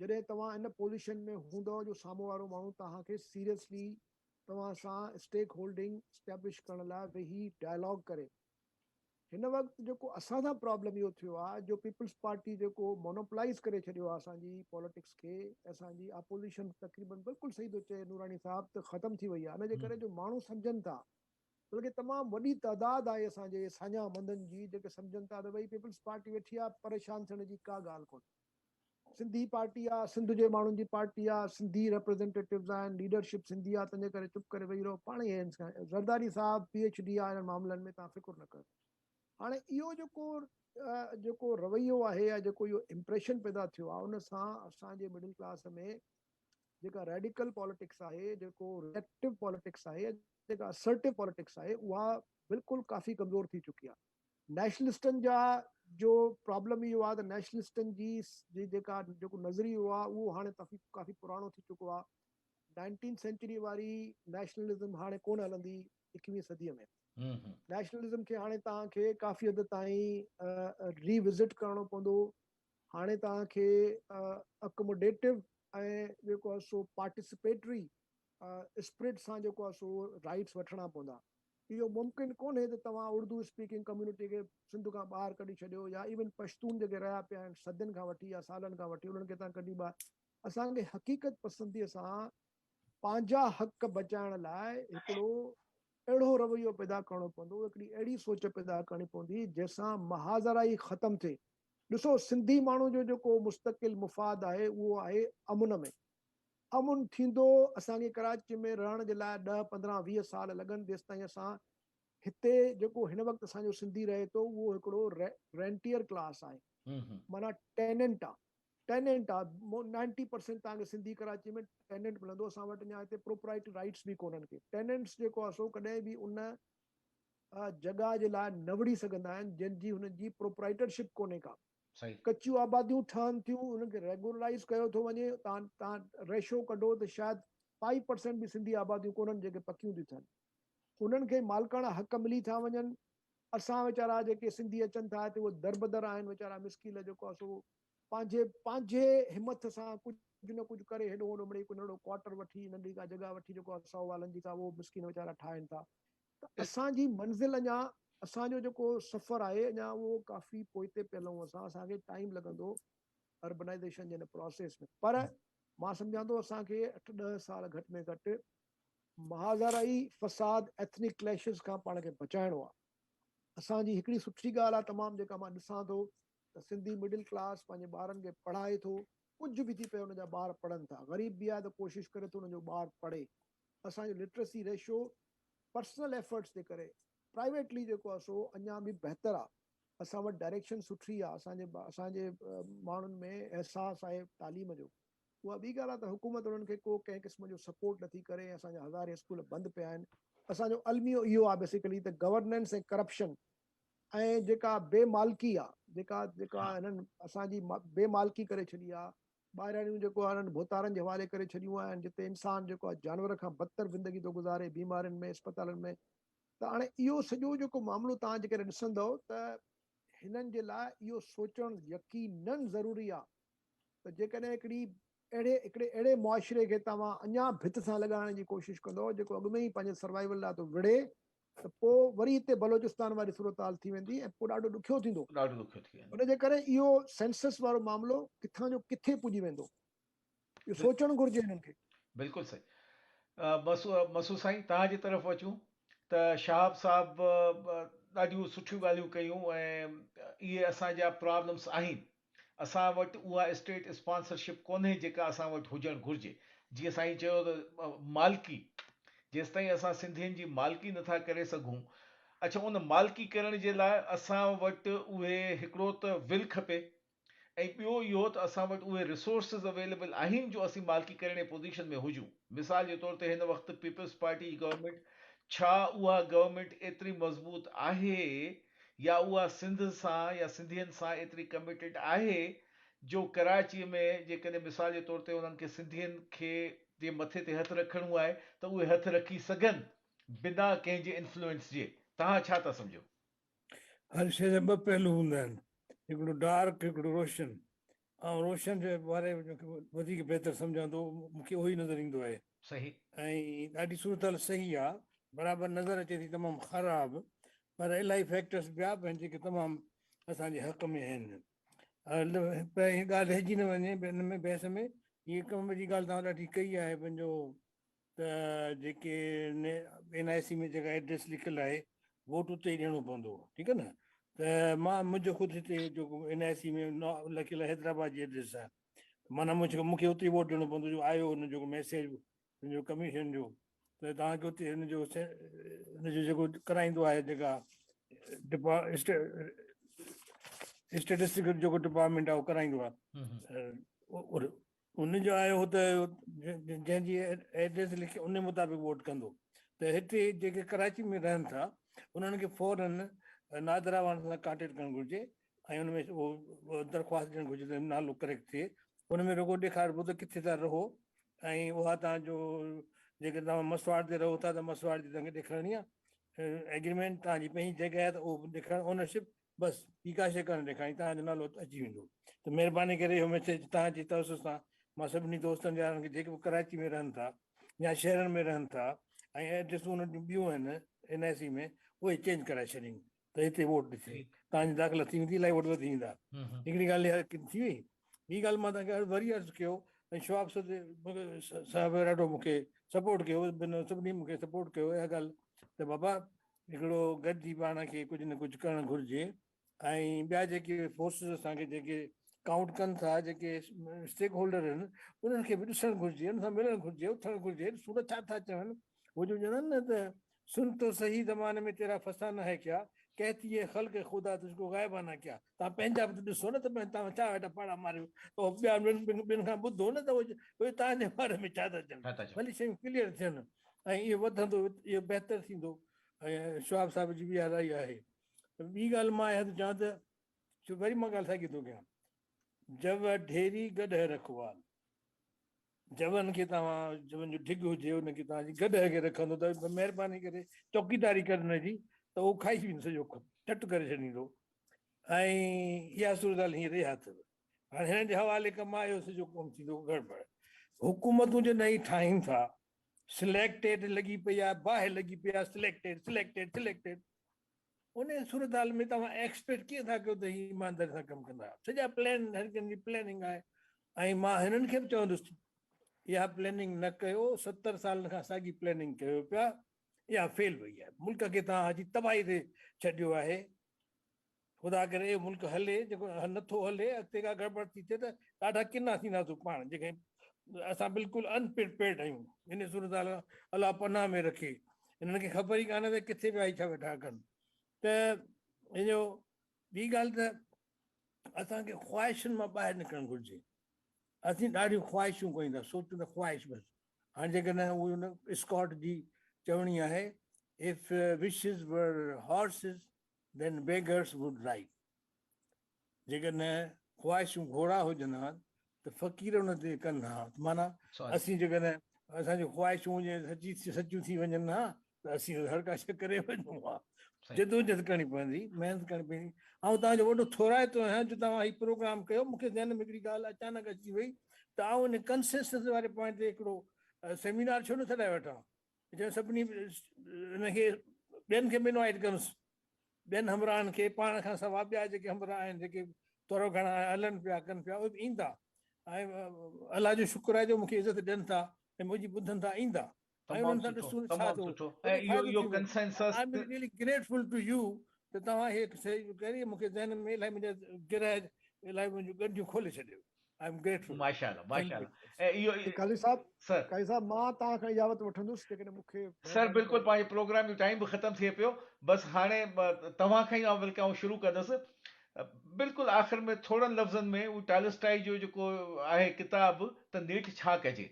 جڏهن توهان ان پوزيشن ۾ هوندؤ جو سامهون وارو ماڻهو توهان کي سيريسلي توهان سان اسٽيڪ هولڊنگ اسٽيبلش ڪرڻ لاء ويهي ڊائلاگ ڪري. هن وقت جيڪو اسان سان پرابلم اهو ٿيو آهي جو پيپلز پارٽي جيڪو مونوپلائيز ڪري ڇڏيو آهي اسان جي پاليٽڪس کي اسان جي اپوزيشن تقريبن بلڪل صحيح ٿو چئي نوراني صاحب ته ختم ٿي وئي آهي ان جي ڪري جو ماڻهو سمجهن ٿا بلڪه تمام وڏي تعداد آهي اسان جي ساڃاهه مندن جي جيڪي سمجهن ٿا ته ڀئي پيپلز پارٽي ويٺي آهي پريشان ٿيڻ جي ڪا ڳالهه ڪونهي سنڌي پارٽي آ سنڌ جي ماڻهن جي پارٽي آ سنڌي ريپريزينٽيٽوز آهن ليڊرشپ سنڌي آ تنهنجي ڪري چپ ڪري ويهي رهو پاڻ ئي زرداري صاحب پي ايڇ ڊي آ انهن معاملن ۾ توهان فڪر نه ڪيو هاڻي اهو جيڪو جيڪو رويو آهي يا جيڪو اهو امپريشن پيدا ٿيو آ ان سان اسان جي مڊل ڪلاس ۾ جيڪا ريڊيڪل پاليٽڪس آهي جيڪو ريئڪٽو پاليٽڪس آهي جيڪا اسرٽو پاليٽڪس آهي اها بلڪل ڪافي ڪمزور ٿي چڪي آ نيشنلسٽن جا جو پرابلم اهو آهي ته نيشنلسٽن جي جي جيڪا جيڪو نظريو آهي اهو هاڻي ڪافي ڪافي پراڻو ٿي چڪو آهي نائنٽين سينچري واري نيشنلزم هاڻي ڪونه هلندي ايڪويهين صديء ۾ نيشنلزم کي هاڻي توهان کي ڪافي حد تائين ري وزٽ ڪرڻو پوندو هاڻي توهان کي اڪوموڊيٽو ۽ جيڪو آهي سو پارٽيسپيٽري اسپرٽ سان جيڪو آهي سو رائٽس وٺڻا پوندا اهو ممڪن ڪونهي ته توهان اردو اسپيڪنگ ڪميونٽي کي سنڌ کان ٻاهر ڪڍي ڇڏيو يا ايون پشتون جيڪي رهيا پيا آهن صدين کان وٺي يا سالن کان وٺي انهن کي توهان ڪڍي ٻاهر اسان کي حقيقت پسندي سان پنهنجا حق بچائڻ لاء هڪڙو اهڙو رويو پيدا ڪرڻو پوندو هڪڙي اهڙي سوچ پيدا ڪرڻي پوندي جنهن سان محاذرائي ختم ٿئي ڏسو سنڌي ماڻهو جو جيڪو مستقل مفاد آهي اهو آهي امن ۾ امن ٿيندو، اسان کي ڪراچي ۾ رهڻ جي لاء ڏهه، 15، 20 سال لڳن جيستائين اسان هتي جيڪو هن وقت اسان جو سنڌي رهي ٿو اهو هڪڙو رينٽيئر ڪلاس آهي معنيٰ ٽيننٽ آ ٽيننٽ آ نائنٽي پرسينٽ توهان کي سنڌي ڪراچي ۾ ٽيننٽ ملندو اسان وٽ اڃا هتي پروپرائٽري رائٽس به ڪونهن ڪي ٽيننٽس جيڪو آ سو ڪڏهن به ان جڳهه جي لاء نه وڙهي سگهندا آهن جن جي هنن جي پروپرائٽرشپ ڪونهي ڪا. ڪچيون آباديون ٺهن ٿيون انهن کي ريگولرائيز ڪيو ٿو وڃي تان تان ريشو ڪڍو ته شايد فائيو پرسينٽ به سنڌي آباديون ڪونهن جيڪي پڪيون ٿيون ٿين انهن کي مالڪاڻا حق ملي ٿا وڃن اسان ويچارا جيڪي سنڌي اچن ٿا هتي اهي دربدر آهن ويچارا مسڪيل جيڪو آهي سو پنهنجي پنهنجي همٿ سان ڪجهه نه ڪجهه ڪري هيڏو هوڏو مڙئي ڪو ننڍڙو ڪوارٽر وٺي ننڍي ڪا جڳهه وٺي جيڪو آهي سئو والن جي ڪا اهو مسڪين ويچارا ٺاهن ٿا ته اسان جي منزل اڃا اسان جو جيڪو سفر آهي اڃا اهو ڪافي پوئتي پيل آهيون اسان اسان کي ٽائيم لڳندو اربنائيزيشن جي هن پراسيس ۾ پر مان سمجهان ٿو اسان کي اٺ ڏهه سال گهٽ ۾ گهٽ محاذرائي فساد ايٿنڪ ڪليشز کان پاڻ کي بچائڻو آهي اسان جي هڪڙي سٺي ڳالهه آهي تمام جيڪا مان ڏسان ٿو ته سنڌي مڊل ڪلاس پنهنجي ٻارن کي پڙهائي ٿو ڪجهه به ٿي پئي ان جا ٻار پڙهن ٿا غريب به آهي ته ڪوشش ڪري ٿو ان جو ٻار پڙهي اسان جو لٽرسي ريشو پرسنل ايفرٽس جي ڪري پرائيويٽلي جيڪو آهي سو اڃا به بهتر آهي اسان وٽ ڊائريڪشن سٺي آهي اسان جي اسان جي ماڻهن ۾ احساس آهي تعليم جو اها ٻي ڳالهه آهي ته حڪومت انهن کي ڪو ڪنهن قسم جو سپورٽ نٿي ڪري ۽ اسان جا هزارين اسڪول بند پيا آهن اسان جو الميو اهو آهي بيسيڪلي ته گورننس ۽ ڪرپشن ۽ جيڪا بي مالڪي آهي جيڪا جيڪا هنن اسان جي بي مالڪي ڪري ڇڏي آهي ٻاهرياڻيون جيڪو آهي انهن ڀوتارن جي حوالي ڪري ڇڏيون آهن جتي انسان جيڪو آهي جانور کان بدتر زندگي ٿو گذاري بيمارين ۾ اسپتالن ۾ ته هاڻي اهو سڄو جيڪو معاملو توهان جيڪڏهن ڏسندؤ ته هنن جي لاء اهو سوچڻ يقينن ضروري آهي ته جيڪڏهن هڪڙي اهڙي هڪڙي اهڙي معاشري کي توهان اڃا ڀت سان لڳائڻ جي ڪوشش ڪندؤ جيڪو اڳ ۾ ئي پنهنجي سروائيول لاء ٿو وڙهي ته پوء وري هتي بلوچستان واري صورتحال ٿي ويندي ۽ پوء ڏاڍو ڏکيو ٿيندو. ڏاڍو ڏکيو ٿي ويندو. ان جي ڪري اهو سينسس وارو معاملو ڪٿان جو ڪٿي پڄي ويندو اهو سوچڻ گهرجي هنن کي. بلڪل صحيح مسعود سائين توهان جي طرف اچون ته شهاب صاحب ڏاڍيون سٺيون ڳالهيون ڪيون ۽ اهي اسان جا پرابلمس آهن اسان وٽ اها اسٽيٽ اسپانسرشپ ڪونهي جيڪا اسان وٽ هجڻ گهرجي جيئن سائين چيو ته مالڪي جيستائين اسان سنڌين جي مالڪي نٿا ڪري سگهون اڇا ان مالڪي ڪرڻ جي لاء اسان وٽ اهي هڪڙو ته ول کپي ۽ ٻيو اهو ته اسان وٽ اهي ريسورسز اويليبل آهن جو اسين مالڪي ڪرڻ جي پوزيشن ۾ هجون. مثال جي طور تي هن وقت پيپلز پارٽي جي گورنمينٽ ڇا اها گورنمينٽ ايتري مضبوط آهي يا اها سنڌ سان يا سنڌين سان ايتري ڪميٽيڊ آهي جو ڪراچي ۾ جيڪڏهن مثال جي طور تي انهن کي سنڌين کي جي مٿي تي هٿ رکڻو آهي ته اهي هٿ رکي سگهن بنا ڪنهن جي انفلوئنس جي. توهان ڇا ٿا سمجهو؟ هر شيء جا ٻه پهلو هوندا آهن، هڪڙو ڊارڪ هڪڙو روشن. آئون روشن جي باري ۾ وڌيڪ بهتر سمجهان ٿو، مون کي اهو ئي نظر ايندو آهي. صحيح. ۽ ڏاڍي صورتحال صحيح آ، برابر نظر اچي ٿي تمام خراب، پر الاهي فيڪٽرس ٻيا به آهن جيڪي تمام اسان جي حق ۾ آهن. پهرين ڳالهه رهجي نه وڃي ان ۾ بحث ۾ هيء ڪم جي ڳالهه توهان ڏاڍي ڪئي آهي پنهنجو ته جيڪي اين آء سي ۾ جيڪا ايڊريس لکيل آهي ووٽ اتي ئي ڏيڻو پوندو ٺيڪ آهي نه ته مان منهنجو خود هتي جيڪو اين آء سي ۾ لکيل آهي حيدرآباد جي ايڊريس آهي معنيٰ مونکي اتي ئي ووٽ ڏيڻو پوندو جو آيو هن جو ميسيج هن جو ڪميشن جو ته توهان کي اتي هن جو هن جو جيڪو ڪرائيندو آهي جيڪا اسٽيٽسٽڪ جيڪو ڊپارٽمينٽ آهي اهو ڪرائيندو آهي ان جو آيو هو ته جنهن جي ايڊريس لکي ان مطابق ووٽ ڪندو ته هتي جيڪي ڪراچي ۾ رهن ٿا انهن کي فورن نادرا وارن سان ڪانٽيڪٽ ڪرڻ گهرجي ۽ ان ۾ اهو درخواست ڏيڻ گهرجي ته نالو ڪريڪٽ ٿئي ان ۾ رڳو ڏيکاربو ته ڪٿي ٿا رهو ۽ اها توهان جو جيڪڏهن توهان مسواڙ تي رهو ٿا ته مسواڙ جي توهان کي ڏيکارڻي آهي ايگريمينٽ توهان جي پنهنجي جڳهه آهي ته اهو ڏيکارڻ اونرشپ بس ٻي ڪا شيء ڪانه ڏيکارڻي توهان جو نالو اچي ويندو ته مهرباني ڪري اهو ميسيج توهان جي توسط سان مان سڀني دوستن يارن کي جيڪي به ڪراچي ۾ رهن ٿا يا شهرن ۾ رهن ٿا ۽ ايڊريسون انهن جون ٻيون آهن اين آء سي ۾ اهي چينج ڪرائي ڇڏين ته هتي ووٽ ڏسي توهان جي داخلا ٿي ويندي الاهي ووٽ وڌي ويندا هڪڙي ڳالهه اها ٿي وئي ٻي ڳالهه مان توهان کي وري عرض ڪيو ۽ شواب صاحب ڏاڍو مون کي سپورٽ ڪيو سڀني مون کي سپورٽ ڪيو اها ڳالهه ته بابا هڪڙو گڏجي پاڻ کي ڪجهه نه ڪجهه ڪرڻ گهرجي ۽ ٻيا جيڪي فورسز اسان کي جيڪي ڪائونٽ ڪن ٿا جيڪي اسٽيڪ هولڊر آهن انهن کي به ڏسڻ گهرجي انهن سان ملڻ گهرجي اٿڻ گهرجي ڏسون ته ڇا ٿا چون هو جو چون نه ته سن تو صحيح زماني ۾ تيرا فسانه هي ڪيا ڪهتي هي خلق خدا تجھ کو غائبانه ڪيا تان پنهنجا به ڏسو نه ته تان ڇا ويٺا پاڙا ماريو ته ٻيا ٻن کان ٻڌو نه ته اهي تان جي باري ۾ ڇا ٿا چون ڀلي شيون ڪليئر ٿين ۽ اهو وڌندو اهو بهتر ٿيندو ۽ شواب صاحب جي به اها راء آهي ته ٻي ڳالهه مان اها ٿو چوان ته ڇو وري مان ڳالهه ساڳي ٿو ڪيان جو ڍيري گڏهه رکوال جون کي توهان جون جو ڍڳ هجي ان کي توهان جي گڏهه کي رکندو ته مهرباني ڪري چوڪيداري ڪرڻ جي ته اهو کائي ويندو سڄو ٽٽ ڪري ڇڏيندو ۽ اها صورتحال هينئر اها اٿو هاڻي هنن جي حوالي ڪم آيو سڄو ڪم ٿيندو گڙٻڙ حڪومتون جڏهن هي ٺاهين ٿا سليڪٽيڊ لڳي پئي آهي باهه لڳي پئي آهي سليڪٽيڊ سليڪٽيڊ سليڪٽيڊ ان صورتحال ۾ توهان ايڪسپيڪٽ ڪيئن ٿا ڪيو ته هي ايمانداري سان ڪم ڪندا سڄا پلان هر ڪنهن جي پلاننگ آهي ۽ مان هنن کي به چوندس اها پلاننگ نه ڪيو 70 سالن کان ساڳي پلاننگ ڪيو پيا اها فيل وئي آهي ملڪ کي توهان اچي تباهي تي ڇڏيو آهي خدا ڪري اهو ملڪ هلي، جيڪو نه ٿو هلي، اڳتي ڪا گڙٻڙ ٿي ٿئي ته ڏاڍا ڪنا ٿينداسون پاڻ، جيڪڏهن اسان بلڪل ان پرپيئرڊ آهيون. ان صورتحال کان الله پناهه ۾ رکي. انهن کي خبر ئي ڪانهي ته ڪٿي پيا هي ڇا ويٺا ڪن. ته ان جو ٻي ڳالهه ته اسان کي خواهشن مان ٻاهر نڪرڻ گهرجي. اسين ڏاڍيون خواهشون ڪيون ٿا، سوچون ته خواهش بس. هاڻي جيڪڏهن اهو ان اسڪاٽ جي چوڻي آهي، If wishes were horses Then beggars would ride. جيڪڏهن خواهشون گهوڙا هجن ها ته فقير ان تي ڪن ها. معنيٰ اسين جيڪڏهن اسان جون خواهشون جي سچي سچيون ٿي وڃن ها ته اسين هر ڪا شيء ڪري وڃون ها. جدوجھد ڪرڻي پوندي، محنت ڪرڻي پوندي. آئون توهان جو وڏو ٿورائتو آهيان جو توهان هي پروگرام ڪيو. مون کي ذهن ۾ هڪڙي ڳالهه اچانڪ اچي وئي ته آئون ان ڪنسينسس واري پوائنٽ تي هڪڙو سيمينار ڇو نه سڏائي وٺان. جنهن سڀني ان کي ٻين کي به انوائيٽ ڪندس، ٻين همراهن کي، پاڻ کان سوا ٻيا جيڪي همراهه آهن جيڪي ٿورو گهڻا هلن پيا ڪن پيا اهي به ايندا ۽ الله جو شڪر آهي جو مون کي عزت ڏين ٿا ۽ منهنجي ٻڌن ٿا ايندا ۽ تمام انهن سان سٺو ڏسون ڇا تمام ٿو سٺو ۽ وڏو اهو فائدو اهو ٿيندو. Consensus I am really grateful to you ته توهان هي شيء ڪري مون کي ذهن ۾ الائي منهنجا گرهه الائي منهنجون ڳنڍيون کولي ڇڏيو. I am grateful. ماشاء الله thank ماشاء يو. الله ۽ اهو قاضي صاحب سر. قاضي صاحب مان توهان کان اجازت وٺندس جيڪڏهن مون کي سر مهرباني بلڪل ڪري. پنهنجي پروگرام جو ٽائيم به ختم ٿئي پيو بس هاڻي توهان کان ئي آئون بلڪه آئون شروع ڪندس بلڪل آخر ۾ ٿورن لفظن ۾ اهو ٽالسٽائي جو جيڪو آهي ڪتاب ته نيٺ ڇا ڪجي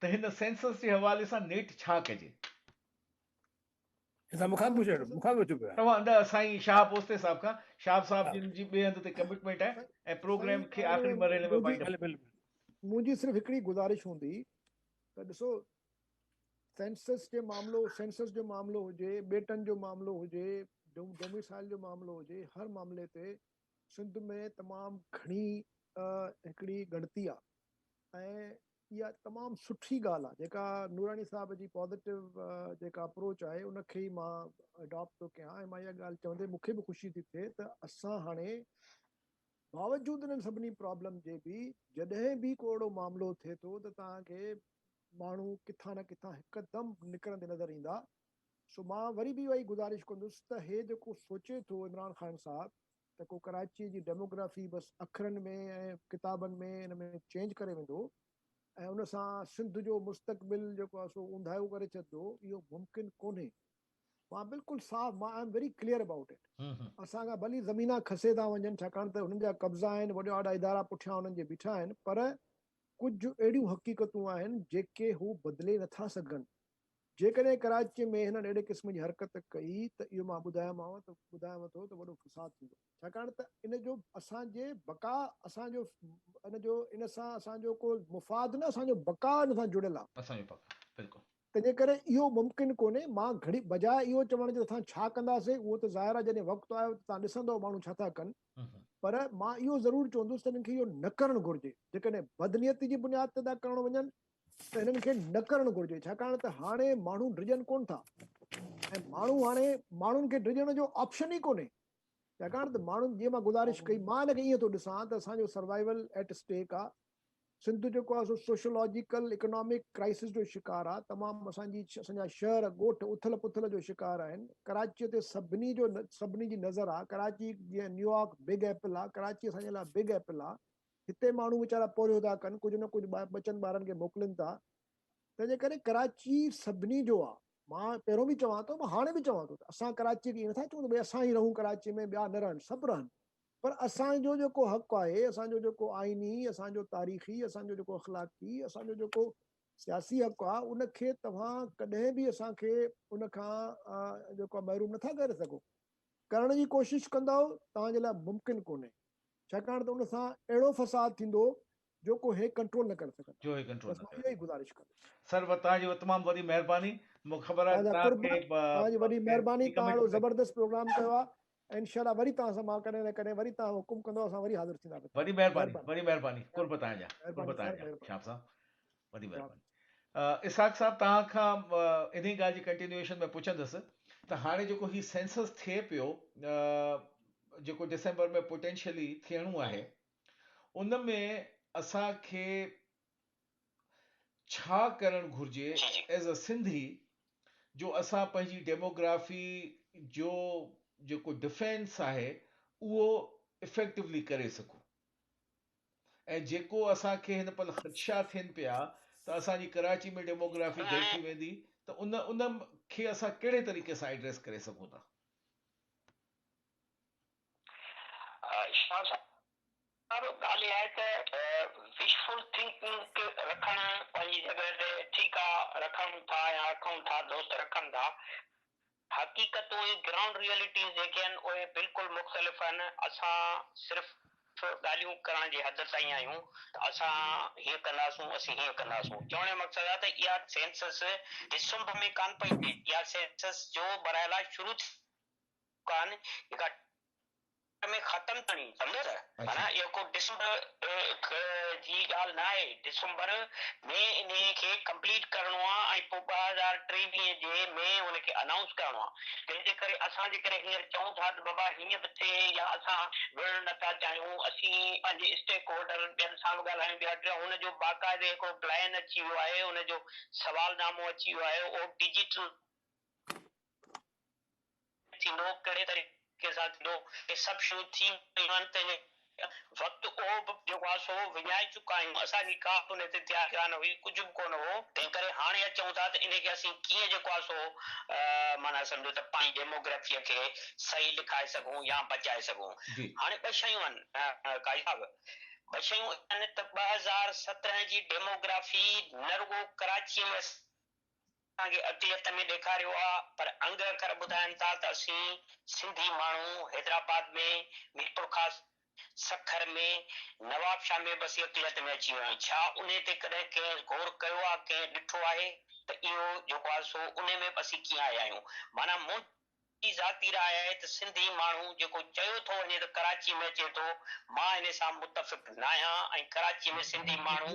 ته هن سينسس جي حوالي سان نيٺ ڇا ڪجي. هي مون کان پڇو مون کان پڇو پيا. توهان نه سائين شهاب اوستي صاحب کان شهاب صاحب ها. جن جي ٻئي هنڌ تي ڪمٽمينٽ آهي ۽ پروگرام سائين کي آخري مرحلي ۾ وائنڊ اپ. ڀلي ڀلي. منهنجي صرف هڪڙي گذارش هوندي ته ڏسو سينسس جي معاملو سينسس جو معاملو هجي ٻيٽن جو معاملو هجي ڊوميسائل جو معاملو هجي هر معاملي تي سنڌ ۾ تمام گهڻي هڪڙي ڳڻتي آ ۽ اها تمام سٺي ڳالهه آهي جيڪا نوراني صاحب جي پازيٽو جيڪا اپروچ آهي ان کي ئي مان اڊاپٽ ٿو ڪيان ۽ مان اها ڳالهه چوندي مون کي به خوشي ٿي ٿئي ته اسان هاڻي باوجود انهن سڀني پرابلم جي به جڏهن به ڪو اهڙو معاملو ٿئي ٿو ته توهان کي ماڻهو ڪٿان نه ڪٿان هڪدم نڪرندي نظر ايندا سو مان وري به اها ئي گذارش ڪندس ته هي جيڪو سوچي ٿو عمران خان صاحب ته ڪو ڪراچيء جي ڊيموگرافي بس اکرن ۾ ۽ ڪتابن ۾ ان ۾ چينج ڪري ويندو ۽ ان سان سنڌ جو مستقبل جيڪو آهي سو اونداهيو ڪري ڇڏندو اهو ممڪن ڪونهي. مان بلڪل صاف مان I am very clear about it. اسان کان ڀلي زمينا کسي ٿا وڃن ڇاڪاڻ ته هنن جا قبضا آهن وڏا وڏا ادارا پٺيان انهن جي بيٺا آهن پر ڪجهه اهڙيون حقيقتون آهن جيڪي هو بدلي نٿا سگهن. جيڪڏهن ڪراچيء ۾ هنن اهڙي قسم جي حرڪت ڪئي ته اهو مان ٻڌايومانو ته ٻڌايانو ٿو ته وڏو فساد ٿيندو ڇاڪاڻ ته ان جو اسان جي بقا اسان جو ان جو ان سان اسان جو ڪو مفاد نه اسان جو بقا ان سان جڙيل آهي. اسان جو بقا بلڪل. تنهنجي ڪري اهو ممڪن ڪونهي مان گهڙي بجاء اهو چوڻ جي ته اسان ڇا ڪنداسين اهو ته ظاهر آهي جڏهن وقت آيو ته توهان ڏسندؤ ماڻهو ڇا ٿا ڪن پر مان اهو ضرور چوندس ته انهن کي اهو نه ڪرڻ گهرجي جيڪڏهن بدنيتي جي بنياد تي ٿا ڪرڻ وڃن ته هنن کي نه ڪرڻ گهرجي ڇاڪاڻ ته هاڻي ماڻهو ڊڄن ڪونه ٿا ۽ ماڻهو هاڻي ماڻهن کي ڊڄڻ جو آپشن ئي ڪونهي ڇاڪاڻ ته ماڻهن جيئن مان گذارش ڪئي مان هن کي ائين ٿو ڏسان ته اسان جو سروائيول ايٽ اسٽيڪ آ سنڌ جيڪو آ سو سوشيولاجيڪل اڪنامڪ ڪرائسس جو شڪار آ تمام اسان جي اسان جا شهر ڳوٺ اٿل پٿل جو شڪار آهن ڪراچي تي سڀني جو سڀني جي نظر آ ڪراچي جيئن نيويارڪ بگ ايپل آ ڪراچي اسان جي لاء بگ ايپل آ هتي ماڻهو ويچارا پورهيو ٿا ڪن، ڪجهه نه ڪجهه ٻچن ٻارن کي موڪلين ٿا، تنهنجي ڪري ڪراچي سڀني جو آ. مان پهريون به چوان ٿو، مان هاڻي به چوان ٿو ته اسان ڪراچيء کي ائين نٿا چئون ته ڀئي اسان ئي رهون ڪراچيء ۾ ٻيا نه رهن، سڀ رهن پر اسان جو جيڪو حق آهي، اسان جو جيڪو آئيني، اسان جو تاريخي، اسان جو جيڪو اخلاقي، اسان جو جيڪو سياسي حق آ، ان کي توهان ڪڏهن به اسان کي ان کان جيڪو آ محروم نٿا ڪري سگهو. ڪرڻ جي ڪوشش ڪندؤ توهان جي لاء ممڪن ڪونهي. ڇاڪاڻ ته ان سان اهڙو فساد ٿيندو جو ڪو هي ڪنٽرول نه ڪري سگهندو. جو هي ڪنٽرول بس نه مان ڪري اها ئي گذارش ڪندس. سر توهان جي تمام وڏي مهرباني مون کي خبر آهي توهان جا توهان قرب، کي توهان جي وڏي مهرباني توهان اهڙو ڪمٽمينٽ زبردست پروگرام ڪيو آهي ۽ انشاء الله وري توهان سان مان ڪڏهن نه ڪڏهن وري توهان حڪم ڪندو اسان وري حاضر ٿينداسين وڏي مهرباني مهرباني وڏي مهرباني قرب توهان جا قرب مهرباني توهان سر جا مهرباني شهاب صاحب وڏي جواب مهرباني اسحاق صاحب توهان کان انهي ڳالهه جي ڪنٽينيوئيشن ۾ پڇندس ته هاڻي جيڪو هي سينسس ٿئي پيو جيڪو ڊسمبر ۾ پوٽينشلي ٿيڻو آهي ان ۾ اسان کي ڇا ڪرڻ گهرجي جي جي. ايز ا سنڌي جو اسان پنهنجي ڊيموگرافي جو جيڪو ڊفينس آهي اهو افيڪٽولي ڪري سگهون ۽ جيڪو اسان کي هن پل خدشا ٿين پيا ته اسان جي ڪراچي ۾ ڊيموگرافي گهٽ ٿي ويندي ته ان ان کي اسان ڪهڙي طريقي سان ايڊريس ڪري سگهون ٿا؟ شاهه صاحب ڳالهه اها آهي ته وشفل ٿنڪنگ رکڻ پنهنجي جڳهه تي ٺيڪ آ رکون ٿا يا رکون ٿا دوست رکن ٿا حقيقتون ۽ گرائونڊ ريئلٽيز جيڪي آهن اهي بلڪل مختلف آهن اسان صرف ڳالهيون ڪرڻ جي حد تائين آهيون ته اسان هيئن ڪنداسون اسين هيئن ڪنداسون چوڻ جو مقصد آهي ته اها سينسس ڊسمبر ۾ ڪانه پئي ٿئي اها سينسس جو مرحلا شروع ٿي ڪان جيڪا ۾ ختم ٿيڻي سمجهو ته معنيٰ اهو ڪو ڊسمبر جي ڳالهه نه آهي ڊسمبر ۾ انهي کي ڪمپليٽ ڪرڻو آهي ۽ پوء 2023 جي ۾ ان کي انائونس ڪرڻو آهي تنهن جي ڪري اسان جيڪڏهن هينئر چئون ٿا ته بابا هيئن به ٿئي يا اسان وڙهڻ نه ٿا چاهيون اسين پنهنجي اسٽيڪ هولڊر ٻين سان به ڳالهايون ٻيا ٽيا ان جو باقاعدي هڪڙو پلان اچي ويو آهي ان جو سوالنامو اچي ويو آهي اهو ڊجيٽل ٿيندو، ڪهڙي طريقي سان ٿيندو، اهي سڀ شيون ٿي ويون آهن، تنهن جي وقت اهو به جيڪو آهي سو وڃائي چڪا آهيون، اسان جي ڪا به ان تي تياري ڪانه هئي، ڪجهه به ڪونه هو، تنهن ڪري هاڻي اچون ٿا ته انهي کي اسين ڪيئن جيڪو آهي سو معنيٰ سمجهو ته پنهنجي ڊيموگرافيء کي صحيح لکائي سگهون يا بچائي سگهون. هاڻي ٻه شيون آهن قاضي صاحب، ٻه شيون آهن ته 2017 جي ڊيموگرافي نه رڳو ڪراچيء ۾ اسان کي اقليت ۾ ڏيکاريو آ پر انگ اکر ٻڌائن ٿا ته اسين سنڌي ماڻهو حيدرآباد ۾، ميرپورخاص، سکر ۾، نوابشاهه ۾ به اسين اقليت ۾ اچي ويا آهيون. ڇا انهي تي ڪڏهن ڪنهن غور ڪيو آ، ڪنهن ڏٺو آهي ته اهو جيڪو آ سو انهي ۾ به اسين ڪيئن آيا آهيون؟ معنيٰ منهنجي ذاتي راء آهي ته سنڌي ماڻهو جيڪو چيو ٿو وڃي ته ڪراچي ۾ اچي ٿو، مان انهي سان متفق ناهيان ۽ ڪراچي ۾ سنڌي ماڻهو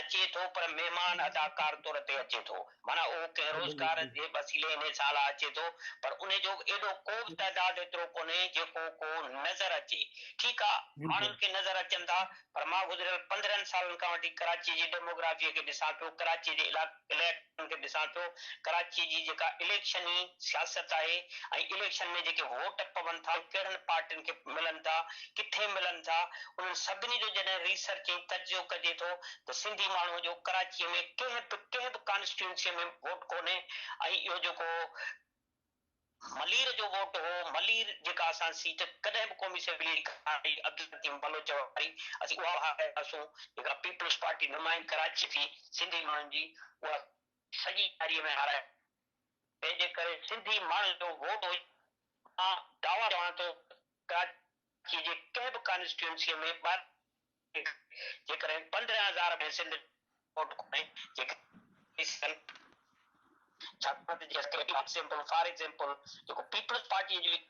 اچي ٿو پر مهمان اداڪار طور تي اچي ٿو معنيٰ اهو ڪنهن روزگار جي وسيلي انهي سان لاء اچي ٿو پر انهي جو به ايڏو ڪو به تعداد ايترو ڪونهي جيڪو ڪو نظر اچي. ٺيڪ آ ماڻهن کي نظر اچن ٿا پر مان گذريل 15 سالن کان وٺي ڪراچي جي ڊيموگرافيء کي ڏسان پيو، ڪراچيء جي علائقن کي ڏسان پيو، ڪراچيء جي جيڪا اليڪشني سياست آهي ۽ اليڪشن ۾ جيڪي ووٽ پون ٿا، ڪهڙن پارٽين کي ملن ٿا، ڪٿي ملن ٿا، انهن سڀني جو جڏهن ريسرچ ۽ تجزيو ڪجي ٿو ته سنڌي ماڻهوء جو ڪراچيء ۾ ڪنهن به ڪنهن به ڪانسٽيوئنسيء ۾ ووٽ ڪونهي ۽ اهو جيڪو ملير جو ووٽ هو، ملير جيڪا اسان سيٽ ڪڏهن به قومي اسيمبلي جي ڪانه هئي، عبدالحڪيم بلوچ واري اسين اها به هاراياسون، جيڪا پيپلز پارٽي نمائند ڪراچي ٿي سنڌي ماڻهن جي اها سڄي تاريخ ۾ هارائي، تنهن جي ڪري سنڌي ماڻهن جو ووٽ هجي، مان دعويٰ چوان ٿو ڪراچي جي ڪنهن به ڪانسٽيوئنسيء ۾ 12 جيڪڏهن 15 هزار ۾ سنڌ ووٽ ڪونهي جيڪڏهن ڇاڪاڻ ته جيڪڏهن ايگزيمپل فار ايگزيمپل جيڪو پيپلز پارٽيء جو هڪ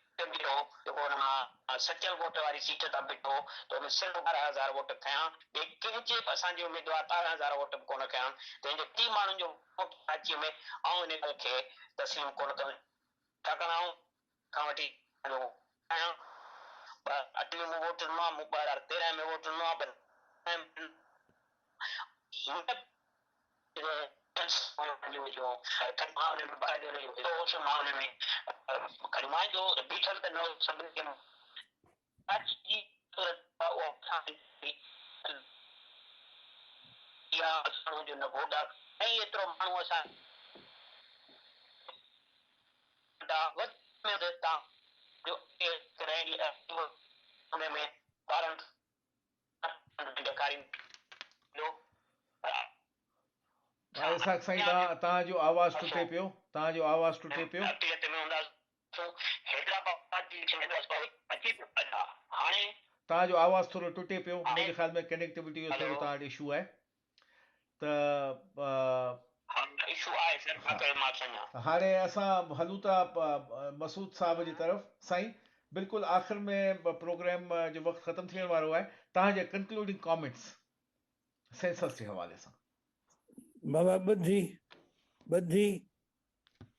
هو جيڪو ان مان سچل ڳوٺ واري سيٽ تان بيٺو ته ان صرف 12 هزار ووٽ کنيا ٻئي ڪنهن جي به اسان جي اميدوار 12 هزار ووٽ به ڪونه کنيا تنهن جي ٽي ماڻهن جو ووٽ ڪراچيء ۾ آئون ان ڳالهه کي تسليم ڪونه ڪندس ڇاڪاڻ آئون کان وٺي آهيان 2008 ۾ مون ووٽ ڏنو آهي مون 2013 ۾ ووٽ ڏنو آهي بيٺل ته نه سڀني کي ۽ ايترو ماڻهو اسان وڌ ۾ وڌ تان جو ان ۾ ٻارن ڏيکاريندو. ڀاء اسحاق سائين توهان توهان جو آواز ٽٽي پيو توهان جو آواز ٽٽي پيو. اقليت ۾ هونداسون حيدرآباد جي اچي پيو هاڻي. توهان جو آواز ٿورو ٽٽي پيو منهنجي خيال ۾ ڪنيڪٽيوٽي جو ٿورو توهان وٽ اشو آهي ته اشو آهي سر مان ڪيو معاف سڃا. هاڻي اسان هلون ٿا مسعود صاحب جي طرف سائين بلڪل آخر ۾ پروگرام جو وقت ختم ٿيڻ وارو آهي توهان جا ڪنڪلوڊنگ ڪامينٽس سينسس جي حوالي سان. بابا ٻڌي ٻڌي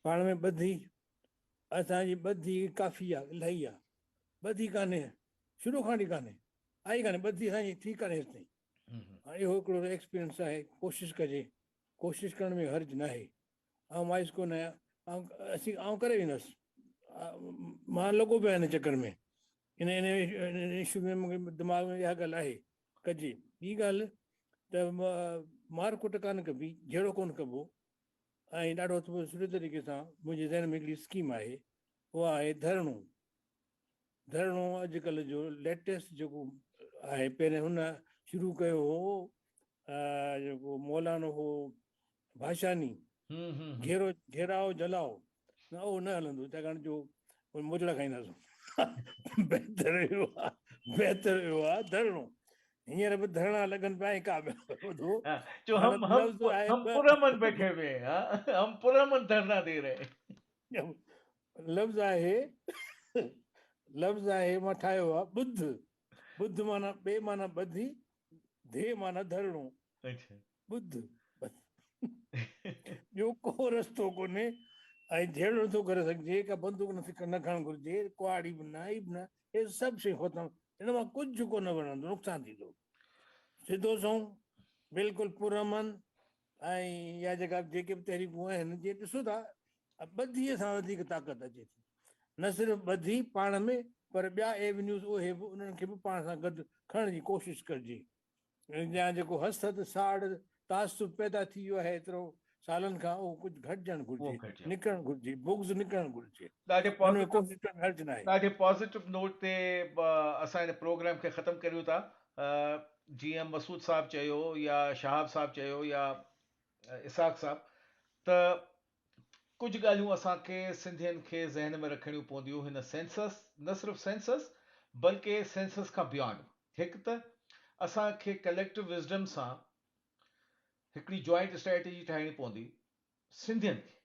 پاڻ ۾ ٻڌي اسان جي ٻڌي ڪافي آ الائي آ ٻڌي ڪانهي شروع کان وٺي ڪانهي آئي ڪانهي ٻڌي اسان جي ٿي ڪانهي هيستائين هاڻي اهو هڪڙو ايڪسپيرينس آهي ڪوشش ڪجي ڪوشش ڪرڻ ۾ حرج ناهي آئون مايوس ڪونه آهيان آئون اسين آئون ڪري ويندس مان لڳو پيو آهيان هن چڪر ۾ ان ان اشو ۾ مونکي دماغ ۾ اها ڳالهه آهي ڪجي ٻي ڳالهه ته مار ڪٽ ڪانه ڪبي جهيڙو ڪونه ڪبو ۽ ڏاڍو سٺي طريقي سان منهنجي ذهن ۾ هڪڙي اسڪيم آهي اها آهي ڌرڻو ڌرڻو اڄڪلهه جو ليٽيسٽ جيڪو آهي پهرين هن شروع ڪيو هو جيڪو مولانا هو ڀاشاني گهيرو گهيراء جلاء نه اهو نه هلندو ڇاڪاڻ جو موچڙا کائينداسون بهتر اهو آهي بهتر اهو آهي ڌرڻو هينئر به ڌرڻا لڳن پيا ۽ ڪا ٻڌو جو هم هم هم پرامن بيٺي هوئي ها هم پرامن ڌرنا the رهي لفظ آهي لفظ آهي مان ٺاهيو آهي ٻڌ. ٻڌ معنيٰ ٻي معنيٰ ٻڌي، ڌي معنيٰ ڌرڻو. ٻڌ بس ٻيو ڪو رستو ڪونهي ۽ جهيڙو نٿو ڪري سگهجي، ڪا بندوق نٿي نه کڻڻ گهرجي، ڪهاڙي به نه، هي به نه، هي سڀ شيون ختم، هن مان ڪجهه ڪونه وڻندو، نقصان ٿيندو. سڌو سنئون بلڪل پرامن ۽ يا جيڪا جيڪي به تحريڪون آهن جي ڏسو ٿا ٻڌيء سان وڌيڪ طاقت اچي ٿي، نه صرف ٻڌي پاڻ ۾ پر ٻيا ايونيوز اهي به انهن کي به پاڻ سان گڏ کڻڻ جي ڪوشش ڪجي. يا جيڪو حسد، ساڙ، تعصب پيدا ٿي ويو آهي ايترو سالن کان اهو ڪجهه گهٽجڻ گهرجي، نڪرڻ گهرجي، بغض نڪرڻ گهرجي. ان ۾ ڪوشش ڪرڻ حرج ناهي. ڏاڍي پازيٽو نوٽ تي اسان هن پروگرام کي ختم ڪريون ٿا. جيئن مسعود صاحب چيو يا شهاب صاحب چيو يا اسحاق صاحب ته ڪجهه ڳالهيون اسان کي سنڌين کي ذهن ۾ رکڻيون پونديون هن سينسس نه صرف سينسس بلڪه سينسس کان بيانڊ هڪ ته اسان کي ڪليڪٽو وزڊم سان هڪڙي جوائنٽ اسٽريٽجي ٺاهڻي پوندي سنڌين کي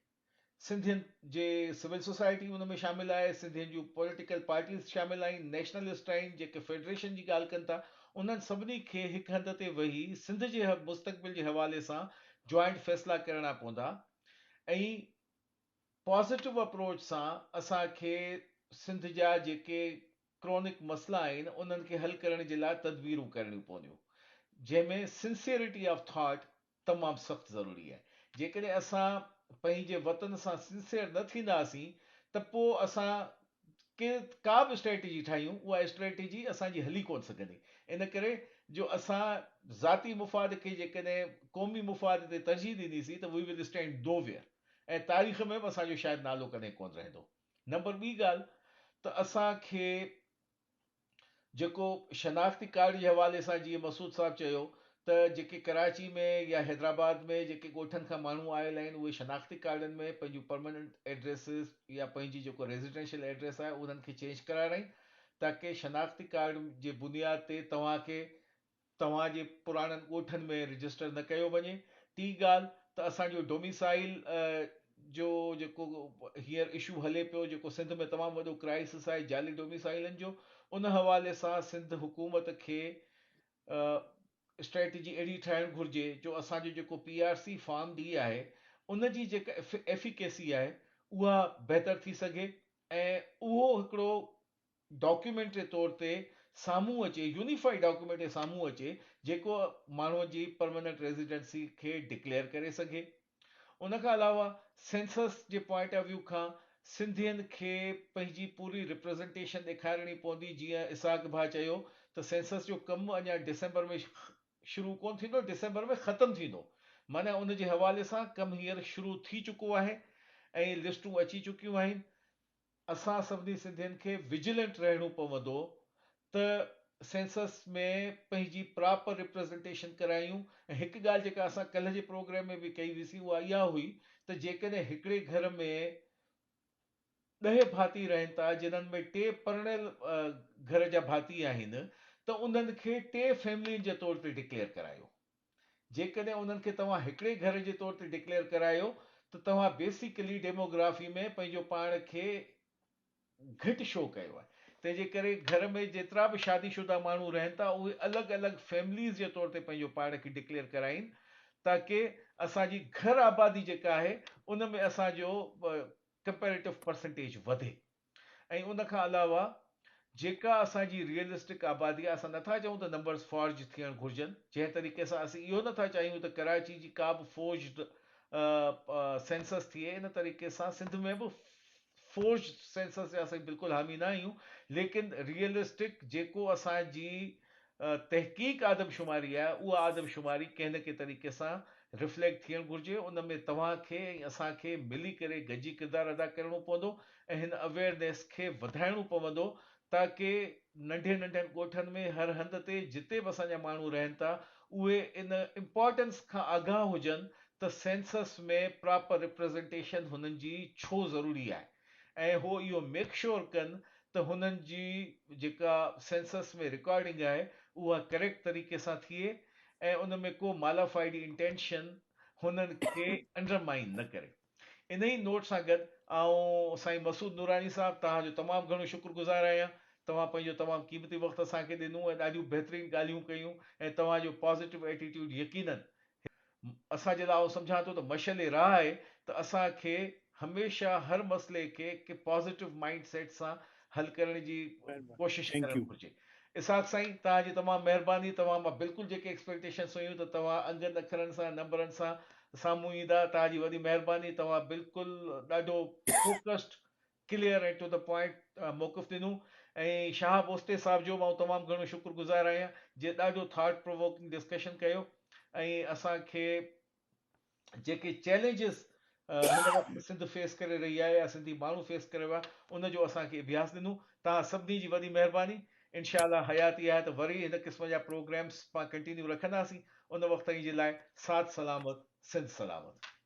سنڌين جي سول سوسائٽي ان ۾ شامل آهي سنڌين جون پوليٽيڪل پارٽيز شامل آهن نيشنلسٽ آهن جيڪي فيڊريشن جي ڳالهه ڪن ٿا انهن سڀني کي هڪ هنڌ تي ويهي سنڌ جي مستقبل جي حوالي سان جوائنٽ فيصلا ڪرڻا پوندا ۽ پازيٽو اپروچ سان اسان کي سنڌ جا جيڪي ڪرونڪ مسئلا آهن انهن کي حل ڪرڻ جي لاء تدبيرون ڪرڻيون پونديون جنهن ۾ سنسيئرٽي آف ٿاٽ تمام سخت ضروري آهي جيڪڏهن اسان پنهنجي وطن سان سنسيئر نه ٿينداسين ته پوء اسان ڪي ڪا به اسٽريٽجي ٺاهيون اها اسٽريٽجي اسان جي هلي ڪونه سگهندي ان ڪري جو اسان ذاتي مفاد کي جيڪڏهن قومي مفاد تي ترجيح ڏنيسين ته we will stand nowhere ۽ تاريخ ۾ به اسان جو شايد نالو ڪڏهن ڪونه رهندو. نمبر ٻي ڳالهه ته اسان کي جيڪو شناختي ڪارڊ جي حوالي سان جيئن مسعود صاحب چيو ته جيڪي ڪراچي ۾ يا حيدرآباد ۾ جيڪي ڳوٺن کان ماڻهو آيل آهن اهي شناختي ڪارڊن ۾ پنهنجون پرماننٽ ايڊريسز يا پنهنجي جيڪو ريزيڊنشل ايڊريس آهي انهن کي چينج ڪرارائين تاڪه شناختي ڪارڊ جي بنياد تي توهان کي توهان جي پراڻن ڳوٺن ۾ رجسٽر نه ڪيو وڃي. ٽين ڳالهه ته اسان جو ڊوميسائيل جو جيڪو هينئر اشو هلي پيو جيڪو سنڌ ۾ تمام وڏو ڪرائسس آهي جعلي ڊوميسائيلن جو ان حوالي سان سنڌ حڪومت کي اسٽريٽجي اهڙي ٺاهڻ گهرجي جو اسان جو جيڪو P R C form D آهي ان جي جيڪا ايفيڪيسي آهي اها بهتر ٿي سگهي ۽ اهو هڪڙو ڊاڪيومينٽري طور تي سامهون اچي، يونيفائيڊ ڊاڪيومينٽري سامهون اچي جيڪو ماڻهوء جي پرماننٽ ريزيڊنسي کي ڊڪليئر ڪري سگهي. ان کان علاوه سينسس جي پوائنٽ آف ويو کان سنڌين کي پنهنجي پوري ريپريزنٽيشن ڏيکارڻي پوندي جيئن اسحاق ڀاء چيو ته سينسس جو ڪم اڃا ڊسمبر ۾ شروع ڪونه ٿيندو ڊسمبر ۾ ختم ٿيندو معنيٰ ان جي حوالي سان ڪم هينئر شروع ٿي چڪو آهي ۽ لسٽون اچي چڪيون آهن اسان سڀني سنڌين کي وجيلنٽ رهڻو پوندو ته سينسس ۾ پنهنجي پراپر ريپريزنٽيشن ڪرايون ۽ هڪ ڳالهه جيڪا اسان ڪلهه جي پروگرام ۾ به ڪئي هئيسين اها اها هئي ته جيڪڏهن هڪڙي گهر ۾ ڏهه ڀاتي رهن ٿا جنهن ۾ ٽي پرڻيل گهر جا ڀاتي آهن ته انهن کي ٽي فيملين جي طور تي ڊڪليئر ڪرايو. جيڪڏهن انهن کي توهان هڪڙي گهر جي طور تي ڊڪليئر ڪرايو ته توهان بيسيڪلي ڊيموگرافي ۾ پنهنجو پاڻ کي گهٽ شو ڪيو آهي. تنهن جي ڪري گهر ۾ جيترا به شادي شده ماڻهو رهن ٿا اهي الڳ الڳ فيمليز جي طور تي پنهنجو پاڻ کي ڊڪليئر ڪرائين تاڪه اسان جي گهر آبادي جيڪا آهي ان ۾ اسان جو ڪمپيريٽو پرسنٽيج وڌي. ۽ ان کان علاوه جيڪا اسان جي ريئلسٽڪ آبادي آهي اسان نٿا چئون ته نمبرز فارج ٿيڻ گهرجن جنهن طريقي سان اسين اهو نٿا چاهيون ته ڪراچي جي ڪا به فورجڊ سينسس ٿئي ان طريقي سان سنڌ ۾ به فورجڊ سينسس جا اسين بلڪل حامي نه آهيون ليڪن ريئلسٽڪ جيڪو اسان جي تحقيق آدمشماري آهي اها آدمشماري ڪنهن نه ڪنهن طريقي سان رفليڪٽ ٿيڻ گهرجي ان ۾ توهان کي ۽ اسان کي ملي ڪري گڏجي ڪردار ادا ڪرڻو پوندو ۽ هن اويئرنيس کي وڌائڻو پوندو تاڪه ننڍي ننڍن ڳوٺن ۾ هر هنڌ تي جتي به اسان جا ماڻهو رهن ٿا اهي ان امپارٽنس کان آگاهه هجن ته سينسس ۾ پراپر ريپريزنٽيشن هنن جي ڇو ضروري آهي. ۽ هو اهو ميڪ شوئر ڪن ته هنن جي جيڪا سينسس ۾ رڪارڊنگ آهي اها ڪريڪٽ طريقي سان ٿئي ۽ ان ۾ ڪو مالافائيڊ انٽينشن هنن کي انڊرمائن نه ڪري. انهي نوٽ سان گڏ آئون سائين مسعود نوراني صاحب توهان جو تمام گهڻو شڪر گذار آهيان توهان پنهنجو تمام قيمتي وقت اسان کي ڏنو ۽ ڏاڍيون بهترين ڳالهيون ڪيون ۽ توهان جو پازيٽو ايٽيٽيوڊ يقينن اسان جي لاء آئون سمجهان ٿو ته مشعل راهه آهي ته اسان کي هميشه هر مسئلي کي هڪ پازيٽو مائنڊ سيٽ سان حل ڪرڻ جي ڪوشش ڪرڻ گهرجي. اسحاق سائين توهان جي تمام مهرباني توهان مان بلڪل جيڪي ايڪسپيڪٽيشنس هيون ته توهان انگن اکرن سان نمبرن سان سامهون ايندا توهان جي وڏي مهرباني توهان بلڪل ڏاڍو focused clear ۽ to the point موقف ڏنو ۽ شهاب اوستي صاحب جو به آئون تمام گهڻو شڪر گذار آهيان جنهن ڏاڍو ٿاٽ پرووڪنگ ڊسڪشن ڪيو ۽ اسان کي جيڪي چئلينجز هن وقت سنڌ فيس ڪري رهي آهي يا سنڌي ماڻهو فيس ڪري رهيو آهي ان جو اسان کي اڀياس ڏنو توهان سڀني جي وڏي مهرباني انشاء الله حياتي آهي ته وري هن قسم جا پروگرامس پان ڪنٽينيو رکنداسين ان وقت تائين جي لاء ساٿ سلامت سنڌ سلامت.